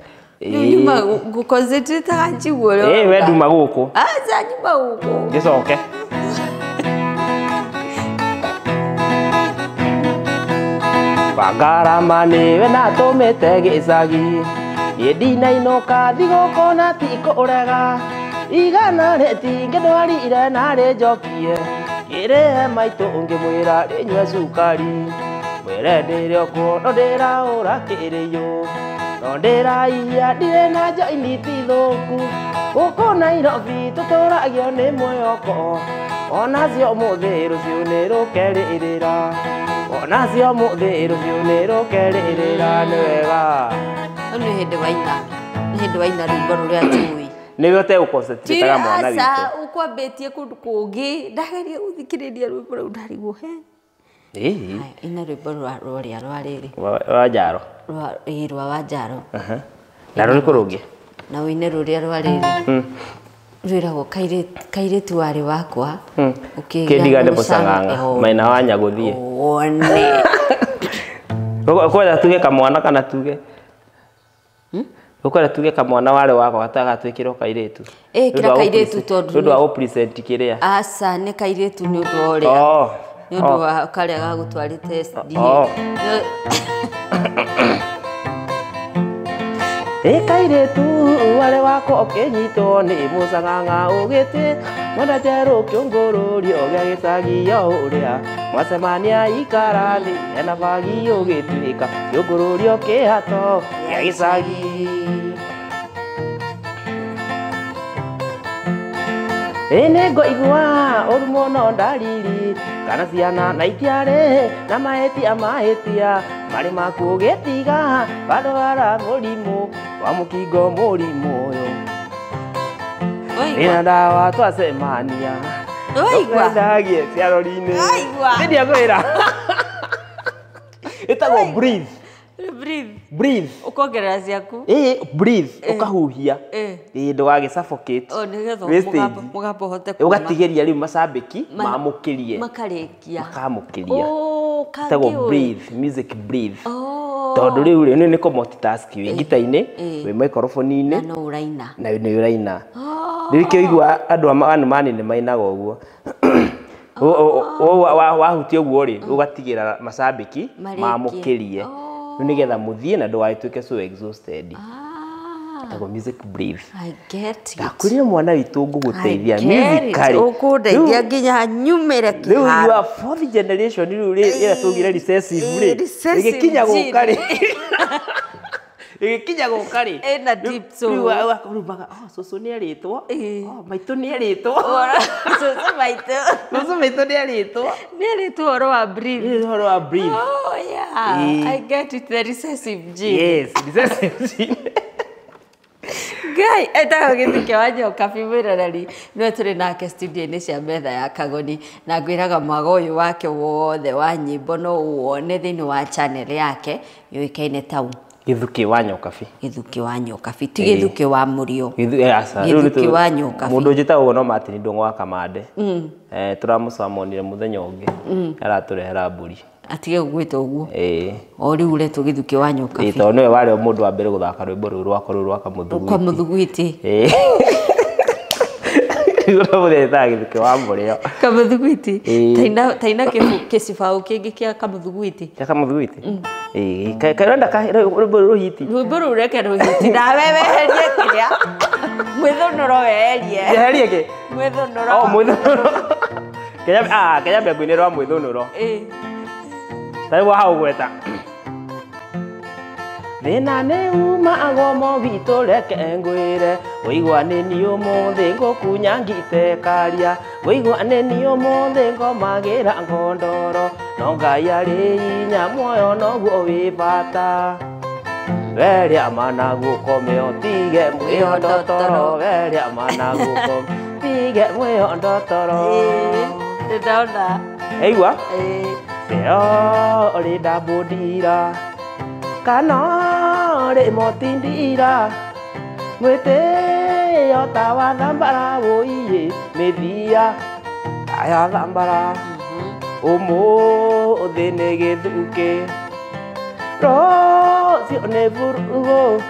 rĩu nyuma ngũconcentrate njiguo ũrĩa we nduma gũkũ aca nyuma gũkũ ngĩcoke Wangarama nĩwe natũmĩte gĩcagi niĩ ndinainũka thigũkũ na ti kũrega igana rĩtingĩndwarire na rĩnjokie kĩrĩhe maitũ ũngĩmwĩra rĩnyue cukari mwĩre ndĩrĩ okuo no ndĩraũra kĩrĩyũ no ndĩraihia ndirĩ na njoini ti thũku gũkũ Nairobi tũtũragio nĩ mwĩhoko onacio ũmũthĩ rũciũ nĩ rũkerĩrĩra onacio ũmũthĩ rũciũ nĩ rũkerĩrĩra nĩ wega nĩ hĩndĩ waina nĩ hĩndĩ waina rwĩmbo rũrĩa njũĩ nĩwe ũtegũconcentrate mwana witũ aca ũkwambĩtie kũndũ kũngĩ ndageria gũthikĩrĩria rwĩmbo rũu ndarigwo he ina rwĩmbo rũrĩa rwa rĩrĩ rwa Njaro rwa Wanjaro na rũrĩkũ rũngĩ na ũine rũrĩa rwa rĩrĩ rwĩragwo kairĩtu warĩ wakwa ũkĩndiga nĩ mũcang'ang'a maina wa Nyagũthiĩ wone ũkwenda tuge kamwana kana tuge ũkwenda tuge kamwana warĩ wakwa gatagatwĩkĩrwo kairĩtu ĩkĩra kairĩtu tondũ nĩ ũndũ wa gũpresent kĩrĩa aca nĩ kairĩtu nĩ ũndũ wa ũrĩa nĩ ũndũ wa karĩa gagũtwarĩte SDA Kairĩtu warĩ wakwa ũkĩnyitwo nĩ mũcang'ang'a ũgĩtĩ mwenda njerũ kĩũngũrũrio gĩa gĩcagi o ũrĩa mwacemania ikara thĩ ena bagi ũgĩtuĩka kĩũngũrũrio kĩhato gĩa gĩcagi Ĩĩ ngũigua ũru mũno ndariri kana ciana na itiarĩ na mahĩtia mahĩtia marĩ maku ũgĩtiga warwara mũrimũ wa mũkingo mũrimũ ũyũ ĩna ndawa twacemania wendagie ciarori-inĩ nĩndiakwĩra ĩtagwo breathe. Breathe. Breathe. Ukongerera ciaku. Breathe ukahuhia. Ndũgagĩ suffocate. O nĩgetha mũgambo ũhote kuma. Ũgatigeria rĩu macambĩki mamũkĩrie. Makarĩkia. Makamũkĩria. Ĩtagwo breathe, music breathe. Tondũ rĩu rĩ nĩ kũ multitask wĩ gita-inĩ, wĩ microphone-inĩ. Na no ũraina. Na nĩ ũraina. Rĩu kĩo igua andũ a manĩ nĩ mainaga ũguo. Wahutia ũguo rĩ ũgatigĩra macambĩki mamũkĩrie. Nĩgetha mũthiĩ na ndũgagĩtuĩke so exhausted. Ĩtagwo music breathe. I get it. Ndakwĩrire mwana witũ ngũgũteithia musically. Ũkũndeithia nginya nyumĩre kĩharo. Rĩu you are fourth generation rĩu rĩ ĩrĩa tũgire recessive rĩ. Ĩgĩkinya gũka rĩ. Ĩgĩkinya gũka rĩ. Ĩna deep soul. Rĩu maga oh cũcũ nĩ erĩtwo. Oh maitũ nĩ erĩtwo. Cũcũ maitũ. Cũcũ maitũ nĩ erĩtwo. Nĩ erĩtwo ũhoro wa breathe. Nĩ ũhoro wa breathe. Oh yeah. I get it, the recessive gene. Yes, recessive gene. Ngai etagwo Gĩthukĩ wa Nyokabi mwĩroreri nĩwe tũrĩ nake studio-inĩ cia metha ya Kagoni na ngwĩraga mwago ũyũ wake wothe wa nyĩmbo no ũwone thĩinĩ wa channel yake yũĩkaine tau Gĩthukĩ wa Nyokabi. Gĩthukĩ wa Nyokabi ti Gĩthukĩ wa Mũrio. Gĩthukĩ wa Nyokabi. Mũndũ njĩtagwo no Martin Ndũng'ũ wa Kamande. Tũramũcamonire mũthenya ũngĩ aratũrehera mbũri. Atige gũgwĩta ũguo. O rĩu ũretwo Gĩthukĩ wa Nyokabi. Tondũ nĩwe warĩ mũndũ wa mbere gũthaka rwĩmbo rũu rwakwa rũu rwa Kamũthuguiti. Kamũthuguiti. Rĩu ũramũthetaga Gĩthukĩ wa Mũrĩo. Kamũthuguiti. Taina kĩcibaũ kĩngĩ kĩa Kamũthuguiti. Kĩa Kamũthuguiti? Karenda rwĩmbo rũhiti. Rwĩmbo rũu reke rũhiti. Nawe weherie kĩrĩa. Mwĩthũnũro weherie. Weherie kĩ? Mwĩthũnũro. Oh mwĩthũnũro. Kenya mbegũ-inĩ rwa mwĩthũnũro. Tarĩu hau gweta. Thĩna nĩ umaga ũmo witũ reke ngwĩre ũigua nĩ niĩ ũmũthĩ ngũkunya ngite karia ũigua nĩ niĩ ũmũthĩ ngomagĩra ngondoro no Ngai arĩ hinya muoyo noguo wĩ bata weria mana gũkome ũtige mwĩhondotoro weria mana gũkome tige mwĩhondotoro. Nĩndona. Aigua? Ori ndambũndira kana ri motindira mwĩtĩo ta wa thambara wũiĩ mĩthia aya thambara ũmũthĩ nĩ gĩthukĩ rũciũ nĩ burugũ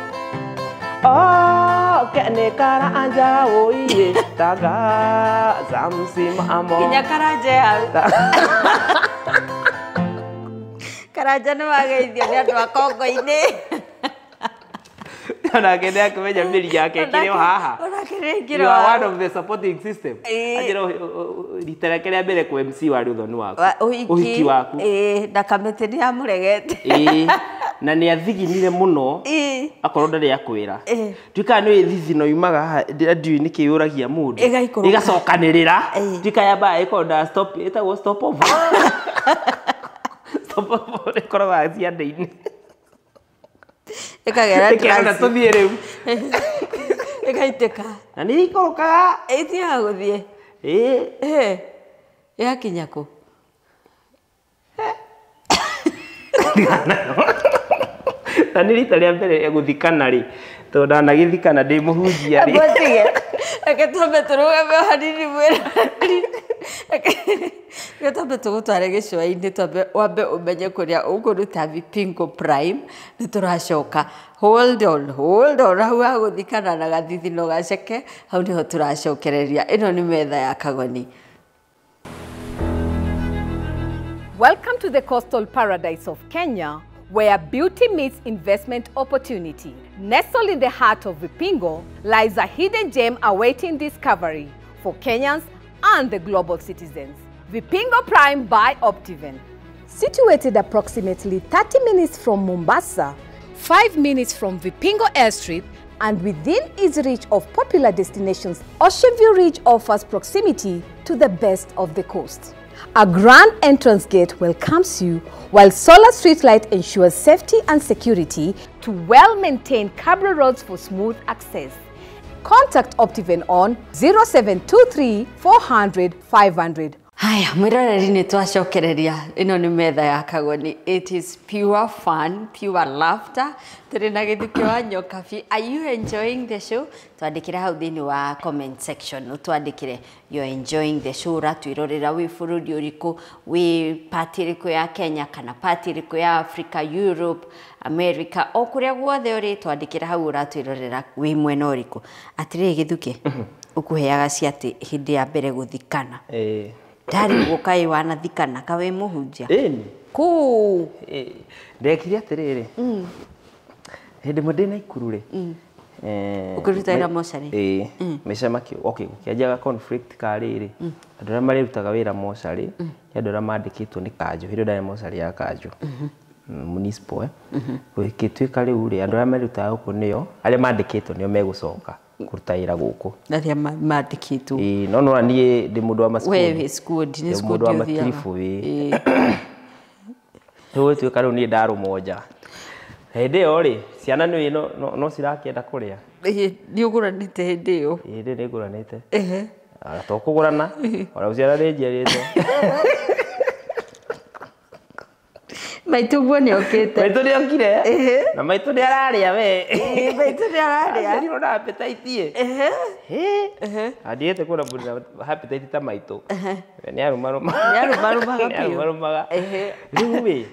oke nĩ karanja wũiĩ tangaza msimamo nginya karanja hau. Karanja nĩ wageithio nĩ andũ a Kongo-inĩ. Onake nĩ akĩmenya mĩri yake ĩkĩrĩ o haha. Onake nĩ ĩkĩrĩ You o are haha. one of the supporting system. Anjĩra rita rĩake rĩa mbere kũ MC warĩ ũthoni waku. Ũhiki waku. Na kamĩtĩ nĩ yamũregete. Na nĩ athiginire mũno akorwo ndarĩ akwĩra. Tuĩkaga nĩ thithino yumaga haha ndiũĩ nĩkĩ yũragia mũndũ. Ĩgaikũrũka. Ĩgacokanĩrĩra. Tuĩka yambaga ĩkorwo na stop ĩtagwo stop over. Stop over ĩkoragwo ciande-inĩ. Ĩkagera Ĩkerwo tũthiĩ rĩu. Ĩgaitĩka. Na nĩ ikũrũkaga. Ĩthiaga gũthiĩ. Yakinya kũ? Na nĩ rita rĩa mbere gũthikana rĩ tondũ ndanagĩthikana ndĩ mũhunjia rĩ. Tige. Reke twambe tũrũgame o hanini mwĩroreri. Reke twambe tũgũtware gĩcũa-inĩ twambe wambe ũmenye kũrĩa ũkũruta Vipingo Prime nĩ tũracoka. Hold on, hold on hau ha gũthikana na gathithino gaceke hau nĩho tũracokereria. Ĩno nĩ metha ya Kagoni. Welcome to the coastal paradise of Kenya, where beauty meets investment opportunity. Nestled in the heart of Vipingo lies a hidden gem awaiting discovery for Kenyans and the global citizens. Vipingo Prime by Optiven. Situated approximately 30 minutes from Mombasa, 5 minutes from Vipingo Airstrip, and within easy reach of popular destinations, Ocean View Ridge offers proximity to the best of the coast. A grand entrance gate welcomes you, while solar streetlight ensures safety and security to well-maintained cabro roads for smooth access. Contact Optiven on 0723 400 500. Haya, mwiroreri nĩ twacokereria ĩno nĩ metha ya Kagoni. It is pure fun, pure laughter. Tũrĩ na Gĩthukĩ wa Nyokabi. Are you enjoying the show? Twandĩkĩre hau thĩinĩ wa comment section, ũtwandĩkĩre you're enjoying the show, ũratwĩrorera wĩ bũrũri ũrĩkũ, wĩ part ĩrĩkũ ya Kenya kana part ĩrĩkũ ya Africa, Europe, America, o kũrĩa guothe ũrĩ, twandĩkĩre hau ũratwĩrorera wĩ mwena ũrĩkũ. Atĩrĩrĩ Gĩthukĩ, ũkũheaga cia atĩ hĩndĩ ya mbere gũthikana ndarĩ ũguo kaĩ wanathikana ka wĩ mũhunjia Ĩni. Kũu. Ndekire atĩrĩrĩ, hĩndĩ ĩmwe ndĩ Naikuru rĩ, Ũkĩruta wĩra mocarĩ? Ĩĩ, mĩcemanio, okay, gũkĩanjia conflict ka rĩrĩ, andũ arĩa marĩrutaga wĩra mocarĩ nĩ andũ arĩa mandĩkĩtwo nĩ kanjũ. Hĩndĩ ĩyo ndarĩ mocarĩ ya kanjũ, municipal, gũgĩtuĩka rĩu rĩ, andũ arĩa marĩrutaga gũkũ nĩo arĩa mandĩkĩtwo nĩo megũcoka kũruta wĩra gũkũ. Arĩa mandĩkĩtwo. Ĩĩ, no nĩwona niĩ ndĩ mũndũ wa We masikundi. wĩ squad, nĩ Ndĩ squad mũndũ wa ũthiaga. matiribũ, ĩĩ. Rĩu gũgĩtuĩka rĩu niĩ ndarũmwo nja. Hĩndĩ ĩyo rĩ, ciana nĩ no cirakĩenda kũrĩa. Ĩĩ, nĩ ũgũranĩte hĩndĩ ĩyo? Ĩĩ, ndĩ nĩngũranĩte. Ona to kũgũrana, ona gũciara nĩ njiarĩte. Maitũ guo nĩ okĩte. Maitũ nĩ okire. Na maitũ nĩ ararĩa we. Ĩĩ, maitũ nĩ ararĩa. Aciarirwo na appetite ĩ. Andigĩte kuona mũndũ na appetite ta maitũ. We nĩ arũmarũma. Nĩ arũmarũmaga Nĩ biũ. arũmarũmaga. Rĩu ĩ,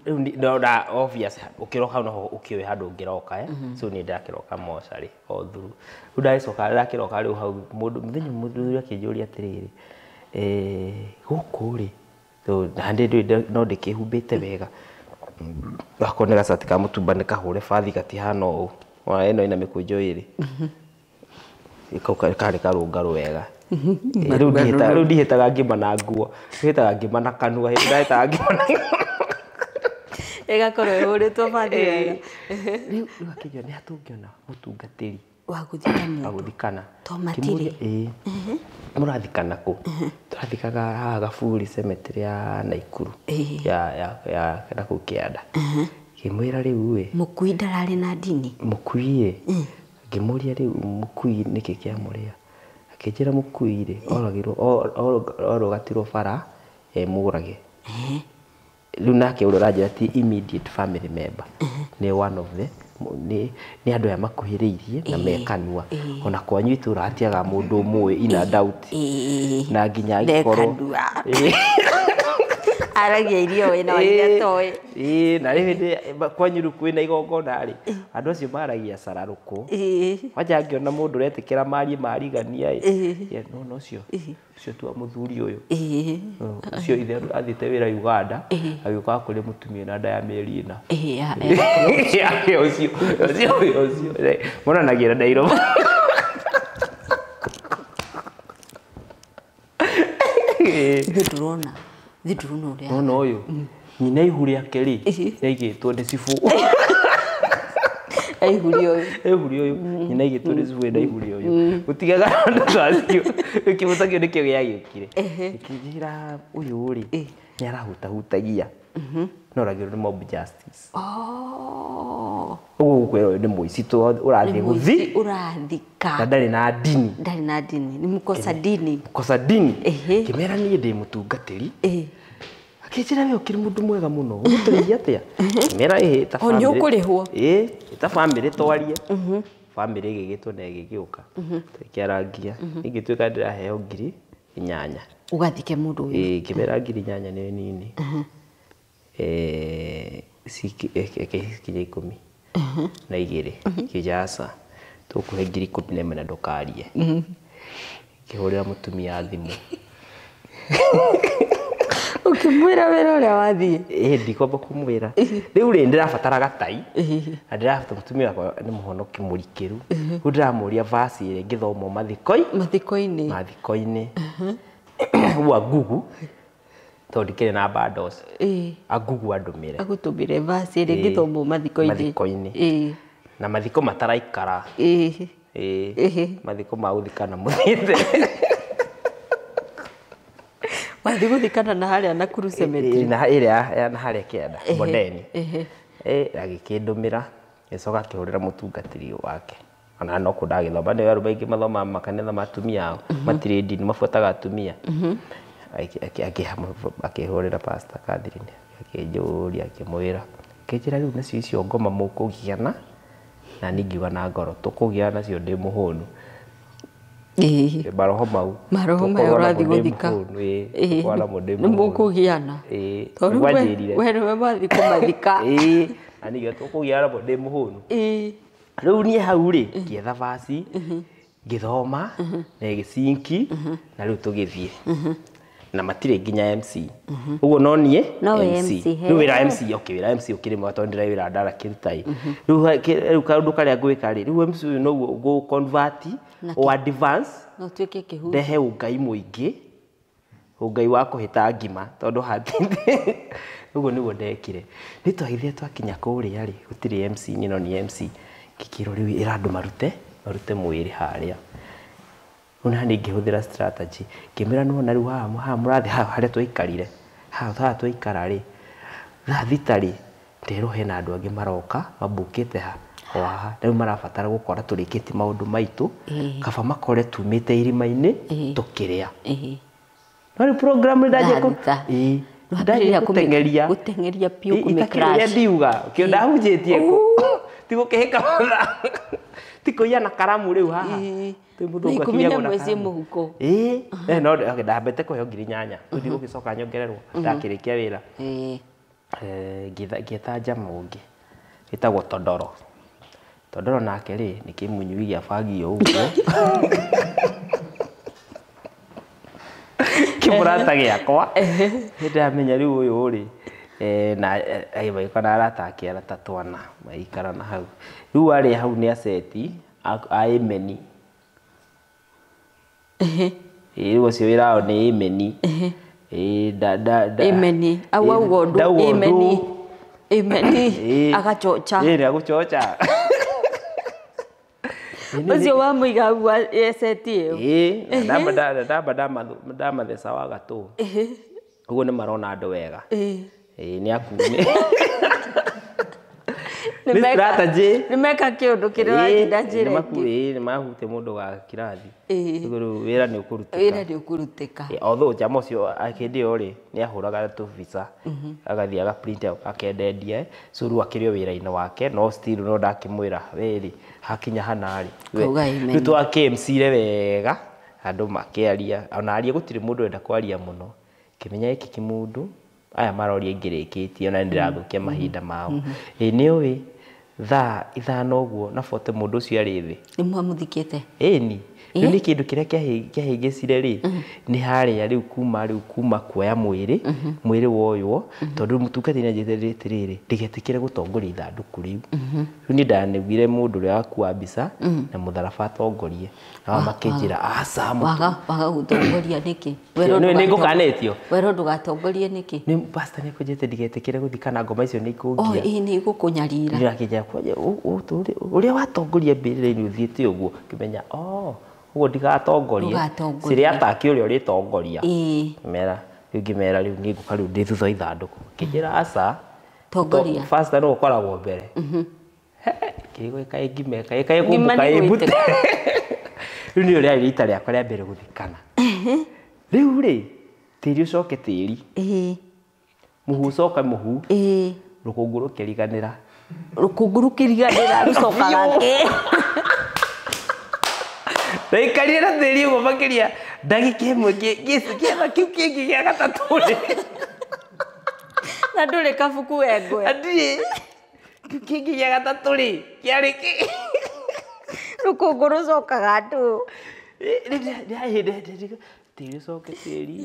rĩu ndona obvious ũkĩroka hau noho ũkĩũĩ handũ ũngĩroka, eh? So niĩ ndakĩroka mocarĩ o thuru. Rĩu ndagĩcoka ndakĩroka rĩu hau mũndũ mũthenya ũmwe mũthuri akĩnjũria atĩrĩrĩ, gũkũ rĩ, na ndĩ no ndĩkĩhumbĩte wega, akorwo nĩ gacati ka mũtumba nĩ kahũre bathi gatihana ũũ, ona ĩno ĩna mĩkũnjo ĩrĩ, kau karĩ karũngarũ wega. Rĩu ndihĩtaga ngima na nguo, hĩtaga ngima na kanua, ndahĩtaga ngima na Ĩgakorwo ĩhũrĩtwo bathi wega. Rĩu akĩnjĩra nĩ ha tũngĩona mũtungatĩri wa gũthika mũndũ wa gũthikana. To matirĩ. Ĩĩ, mũrathikana kũ? Tũrathikaga haha Gaburi cemetery ya Naikuru, ya nakũu kĩanda. Ngĩmwĩra rĩu ĩ, Mũkui ndararĩ na ndini? Mũkui ĩ, ngĩmũria rĩu mũkui nĩkĩ kĩamũrĩa? Akĩnjĩra mũkui rĩ, oragirwo, orũgatirwo bara e mũrage. Rĩu nake ũrĩa ũranjĩra ti immediate family member, nĩ one of the nĩ andũ aya makuhĩrĩirie na mekanua. Ona kwanyu itũra hatiagaga mũndũ ũmũĩ ina doubt. Na nginya angĩkorwo Aragia irio wĩna wa iria atoĩ. Ĩĩ, na rĩu hĩndĩ kwanyu rĩu kwĩna igongona rĩ, andũ acio maragia cararũkũ. Kwanja angĩona mũndũ ũretĩkĩra marie marigania ĩ, no ũcio ũcio tu wa mũthuri ũyũ. Ũcio ithe athiĩte wĩra Uganda, agĩũka kũrĩ mũtumia na nda ya mĩeri 4. Ũcio ũcio ũcio monanagia na Nairobi. Ithuĩ ndũrona, ithuĩ ndũrona ũrĩa. Nona ũyũ nyina ihu rĩake rĩ, rĩaigĩtwo nĩ cibũ. Aihuri ũyũ. Aihuri ũyũ, nyina aigĩtwo nĩ cibũ ĩna ihuri ũyũ. Gũtigaga andũ ta acio. Kĩmũta kĩu nĩkĩo gĩagĩũkire. Gĩkĩnjĩra ũyũ rĩ, nĩ arahutahutagia. No oragirwo nĩ mob justice. Ũguo gũkwĩra ũyũ nĩ mũici tu ũrathiĩ gũthi. Ũrathika. Na ndarĩ na ndini. Ndarĩ na ndini. Nĩ mũkosa ndini. Mũkosa ndini. Ngĩmera niĩ ndĩ mũtungatĩri. Akĩnjĩra we ũkĩrĩ mũndũ mwega mũno, ũgũtũrĩhia atĩa? Ngĩmera ĩhĩ ta O nĩ bamĩrĩ. ũkũrĩhwo. Ĩĩ, ta bamĩrĩ twarie. Bamĩrĩ ĩgĩgĩtwo na ĩgĩgĩũka. Tũkĩarangia. Ingĩtuĩka ndĩraheo 8,000. Ũgathike mũndũ ũyũ. Ĩĩ, ngĩmera 8,000 nĩ nini. Cikinya 12. Ngĩnjĩra aca, tũkũhe 11,000 na ndũkarie. Ngĩhũrĩra mũtumia thimũ. Ũkĩmwĩra wĩra ũrĩa wathiĩ? Ĩĩ, ndikwamba kũmwĩra. Rĩu rĩ, ndĩrabatara gatai. Na ndĩrabatara mũtumia wakwa nĩ mũhonoki mũrikĩru. Rĩu ndĩramũria verse ĩrĩa ĩngĩthomwo Mathiko-inĩ. Mathiko-inĩ. Ũguo angugu, tondũ ndikĩrĩ na bundles. Angugu andũmĩre. Agũtũmĩre verse ĩrĩa ĩngĩthomwo mathiko-inĩ. Mathiko-inĩ. Na mathiko mataraikara. Mathiko ma gũthikana mũthiĩte. Wathiĩ gũthikana na harĩa Nakuru cemetery. Na ĩrĩa ya na harĩa kĩanda, Bondeni. Agĩkĩndũmĩra, agĩcoka akĩhũrĩra mũtungatĩri wake. Ona no kũ ndagĩthoma nĩ arũme aingĩ mathomaga makanitha ma atumia ao matirĩ ndini mabuataga atumia. Akĩhũrĩra Pastor Catherine akĩnjũria akĩmwĩra akĩnjĩra rĩu nacio icio ngoma mũkũgiana na niĩ ngiuga na ngoro tũkũgiana nacio ndĩ mũhũnu. Maroho mau maroho maya ũrathiĩ gũthika nĩ mũkũgiana tondũ we nĩwe wathiĩ kũmathika. Na niĩ ngiuga tũkũgiana namo ndĩ mũhũnu. Rĩu niĩ hau rĩ ngĩetha vaci ngĩthoma na ĩgĩcinki na rĩu tũgĩthiĩ na matirĩ nginya MC ũguo no niĩ MC rĩu wĩra MC okay wĩra MC ũkĩrĩ mwega tondũ ndĩra wĩra ndarakĩruta ĩ rĩu kaũndũ karĩa ngwĩka rĩ rĩu MC ũyũ noguo ngũ convert o advance no tuĩke kĩhunjio ndehe ũngai mũingĩ ũngai wa kũhĩta ngima tondũ hatinde ũguo nĩguo ndekire. Nĩ twagĩthire twakinya kũrĩa rĩ gũtirĩ MC niĩ no niĩ MC ngĩkĩrwo rĩu ĩra andũ marute mwĩrĩ harĩa. Ona nĩ ngĩhũthĩra strategy ngĩmĩra nĩwona rĩu haha mũrathi haha harĩa twaikarire haha twaikara rĩ thaa thita rĩ nderwo hena andũ angĩ maroka mambũkĩte haha rĩu marabatara gũkora tũrĩkĩtie maũndũ maitũ kaba makore tumĩte irima-inĩ tũkĩrĩa. No rĩu program ndanjia gũteng'eria gũteng'eria biũ kũmĩ ndiuga kĩo ndahunjĩtie kũ ti gũkĩhĩka ti kũiya na karamu rĩu haha ikũmi na ĩmwe ciĩ mũhuko. No ndambĩte kũheo 8,000 rĩu ndigũgĩcoka nyongererwo ndakĩrĩkia wĩra. Ngĩeta njama ũngĩ wĩtagwo Tondoro. Tondoro nake rĩ nĩ kĩmunyui gĩa bangi ũguo kĩmũrata gĩakwa nĩndamenya rĩu ũyũ rĩ na magĩũka na arata ake arata twana magĩikara na hau rĩu arĩ hau nĩ aceti a Ĩmeni. Rĩu ũcio wĩra wao nĩ Ĩmeni. Ĩmeni au auga ũndũ Ĩmeni Ĩmeni agachocha. Nĩ agũchocha. Ũcio wamũiga hau eseti ĩyo. Ndamba ndamatheca wa gatũ ũguo nĩ marona andũ wega. Nĩ akume Nĩ meka kĩũndũ kĩrĩa watinda njĩra ĩngĩ. Nĩ mahutia mũndũ wa kĩrathi ũguo rĩu wĩra nĩ ũkũrutĩka. Wĩra nĩ ũkũrutĩka. Although jama ũcio hĩndĩ ĩyo rĩ nĩ ahũraga tũbica agathiĩ aga print akendendia so rĩu akĩrĩ o wĩra-inĩ wake no still no ndakĩmwĩra we rĩ hakinya hana rĩ rĩu twa KMC-re wega andũ makĩaria ona aria gũtirĩ mũndũ wenda kwaria mũno kĩmenya gĩkĩ kĩmũndũ aya maroria ingĩrĩkĩtie ona nĩndĩrathũkia mahinda mao. Nĩ ũĩ thaa 5 ũguo na 40 mũndũ ũcio arĩ thĩ. Nĩ mwamũthikĩte? Ĩni. Rĩu nĩ kĩndũ kĩrĩa kĩahĩngĩcire rĩ nĩ harĩa rĩu kuma kuoya mwĩrĩ mwĩrĩ woywo tondũ mũtungatĩri nĩanjĩrĩte atĩrĩrĩ ndigetĩkĩre gũtongoria ithandũkũ rĩu. Rĩu niĩ ndanĩguire mũndũ ũrĩa wakua mbica na mũtharaba atongorie nao makĩnjĩra aca waga gũtongoria nĩkĩ? Nĩngũkanĩtio. Werwo ndũgatongorie nĩkĩ? Nĩ pastor nĩakũnjĩrĩte ndigetĩkĩre gũthikana ngoma icio nĩ ikũngia. Ĩĩ nĩ igũkũnyarira. Akĩnjĩra ũrĩa watongoria mbĩrĩra-inĩ ũthiĩte ũguo ngĩmenya ũguo ndigatongorie cirĩ ataki ũrĩa ũrĩtongoria. Mera rĩu ngĩmera rĩu niĩ ngũka rĩu ndĩ thutha wa ithandũkũ ngĩnjĩra aca tongoria pastor nĩwe ũkoragwo mbere. Kĩrĩgũ kaĩ ngime kaĩ kũmbũka ĩmbute. Rĩu nĩrĩo rĩarĩ rita rĩakwa rĩa mbere gũthikana. Rĩu rĩ tĩri ũcoke tĩri mũhu ũcoke mũhu rũkũngũ rũkĩriganĩra. Rũkũngũ rũkĩriganĩra rũcokaga kĩ? Ndaikarire na tĩri ũguo makĩria ndagĩka ĩmwe kĩetha kĩu kĩngĩ gĩa gatatũ rĩ. Na ndũrĩ kabuku we ngwe. Ndirĩ. Kĩu kĩngĩ gĩa gatatũ rĩ kĩarĩ kĩ? Rũkũngũ rũcokaga ndũ. Tĩri ũcoke tĩri